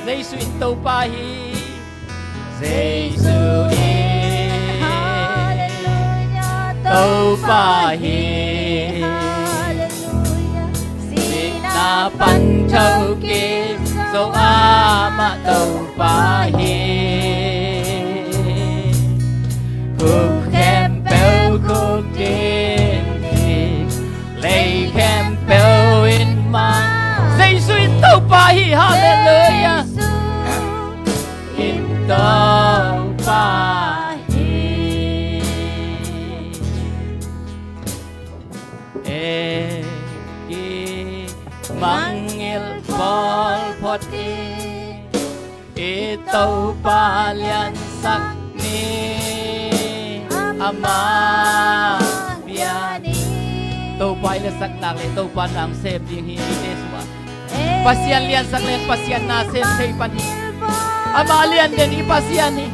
Jesu in Topa hi. Jesu in, halleluiah, Topa hi. Halleluiah. Sihna pan thokik zo a, amah Topa hi. Khuk khempeuh khuk ding hi, lei khempeuh in man. Jesu in Topa hi. Halleluiah. Jesu in Topa hi. Ei ki mangngilh pawl phot ding, i Topa liansak ni. Amah bia ni. Topa i liansak nak leh Topa na sem ding hi. Pasian liansak leh Pasian na sem thei pan hi. Amah lian den i Pasian hi.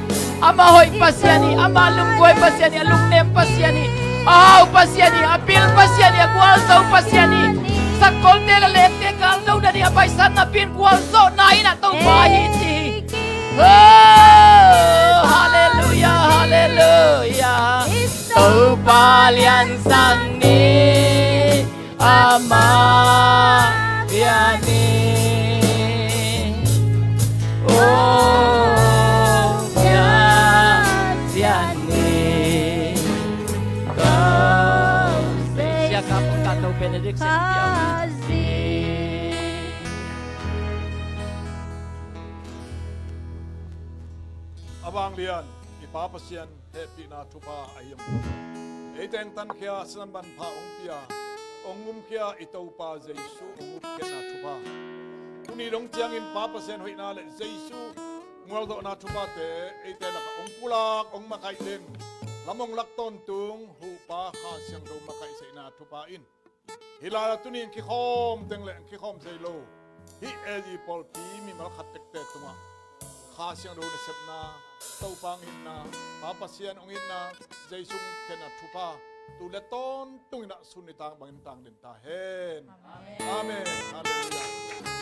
Amah hoih Pasian hi. Amah lungguai Pasian hi. A lungnem Pasian hi. A hau Pasian hi. A pil Pasian hi. A gualzo Pasian hi. Sakkolte le lekte galdo dan hi. A paisan napi in gualzawhna in a Topa hi ci hi. Oh, halleluiah, halleluiah. Topa liansak ni, amah lian ni. Oh, liansak ni. Siakap ka no benediction pia. A vanglian i Pa Pasian hehpihna thupha a hiam, ei teng tankhia sisan manpha hong pia, hong umkhia i Topa Jesu hong upkhiatna thupha, tuni dong ciangin Pa Pasian hoihna le Jesu gualzawhna thuphate eite lakah hong pulak hong makaih leng, lam hong lak tawntung Huhpa Kha Siangtho makaihsakna thupha in hih lai-ah tuni in kikhawm teng le kikhawm thei lo hih A G pawlpi mimal khat tekte tungah Kha Siangtho nasepna, Topa hong itna, Pa Pasian hong itna, Jesu hong upkhiatna thupha tu le tawntung in a sun nitaang bangin tang den ta hen. Amen. Halleluiah.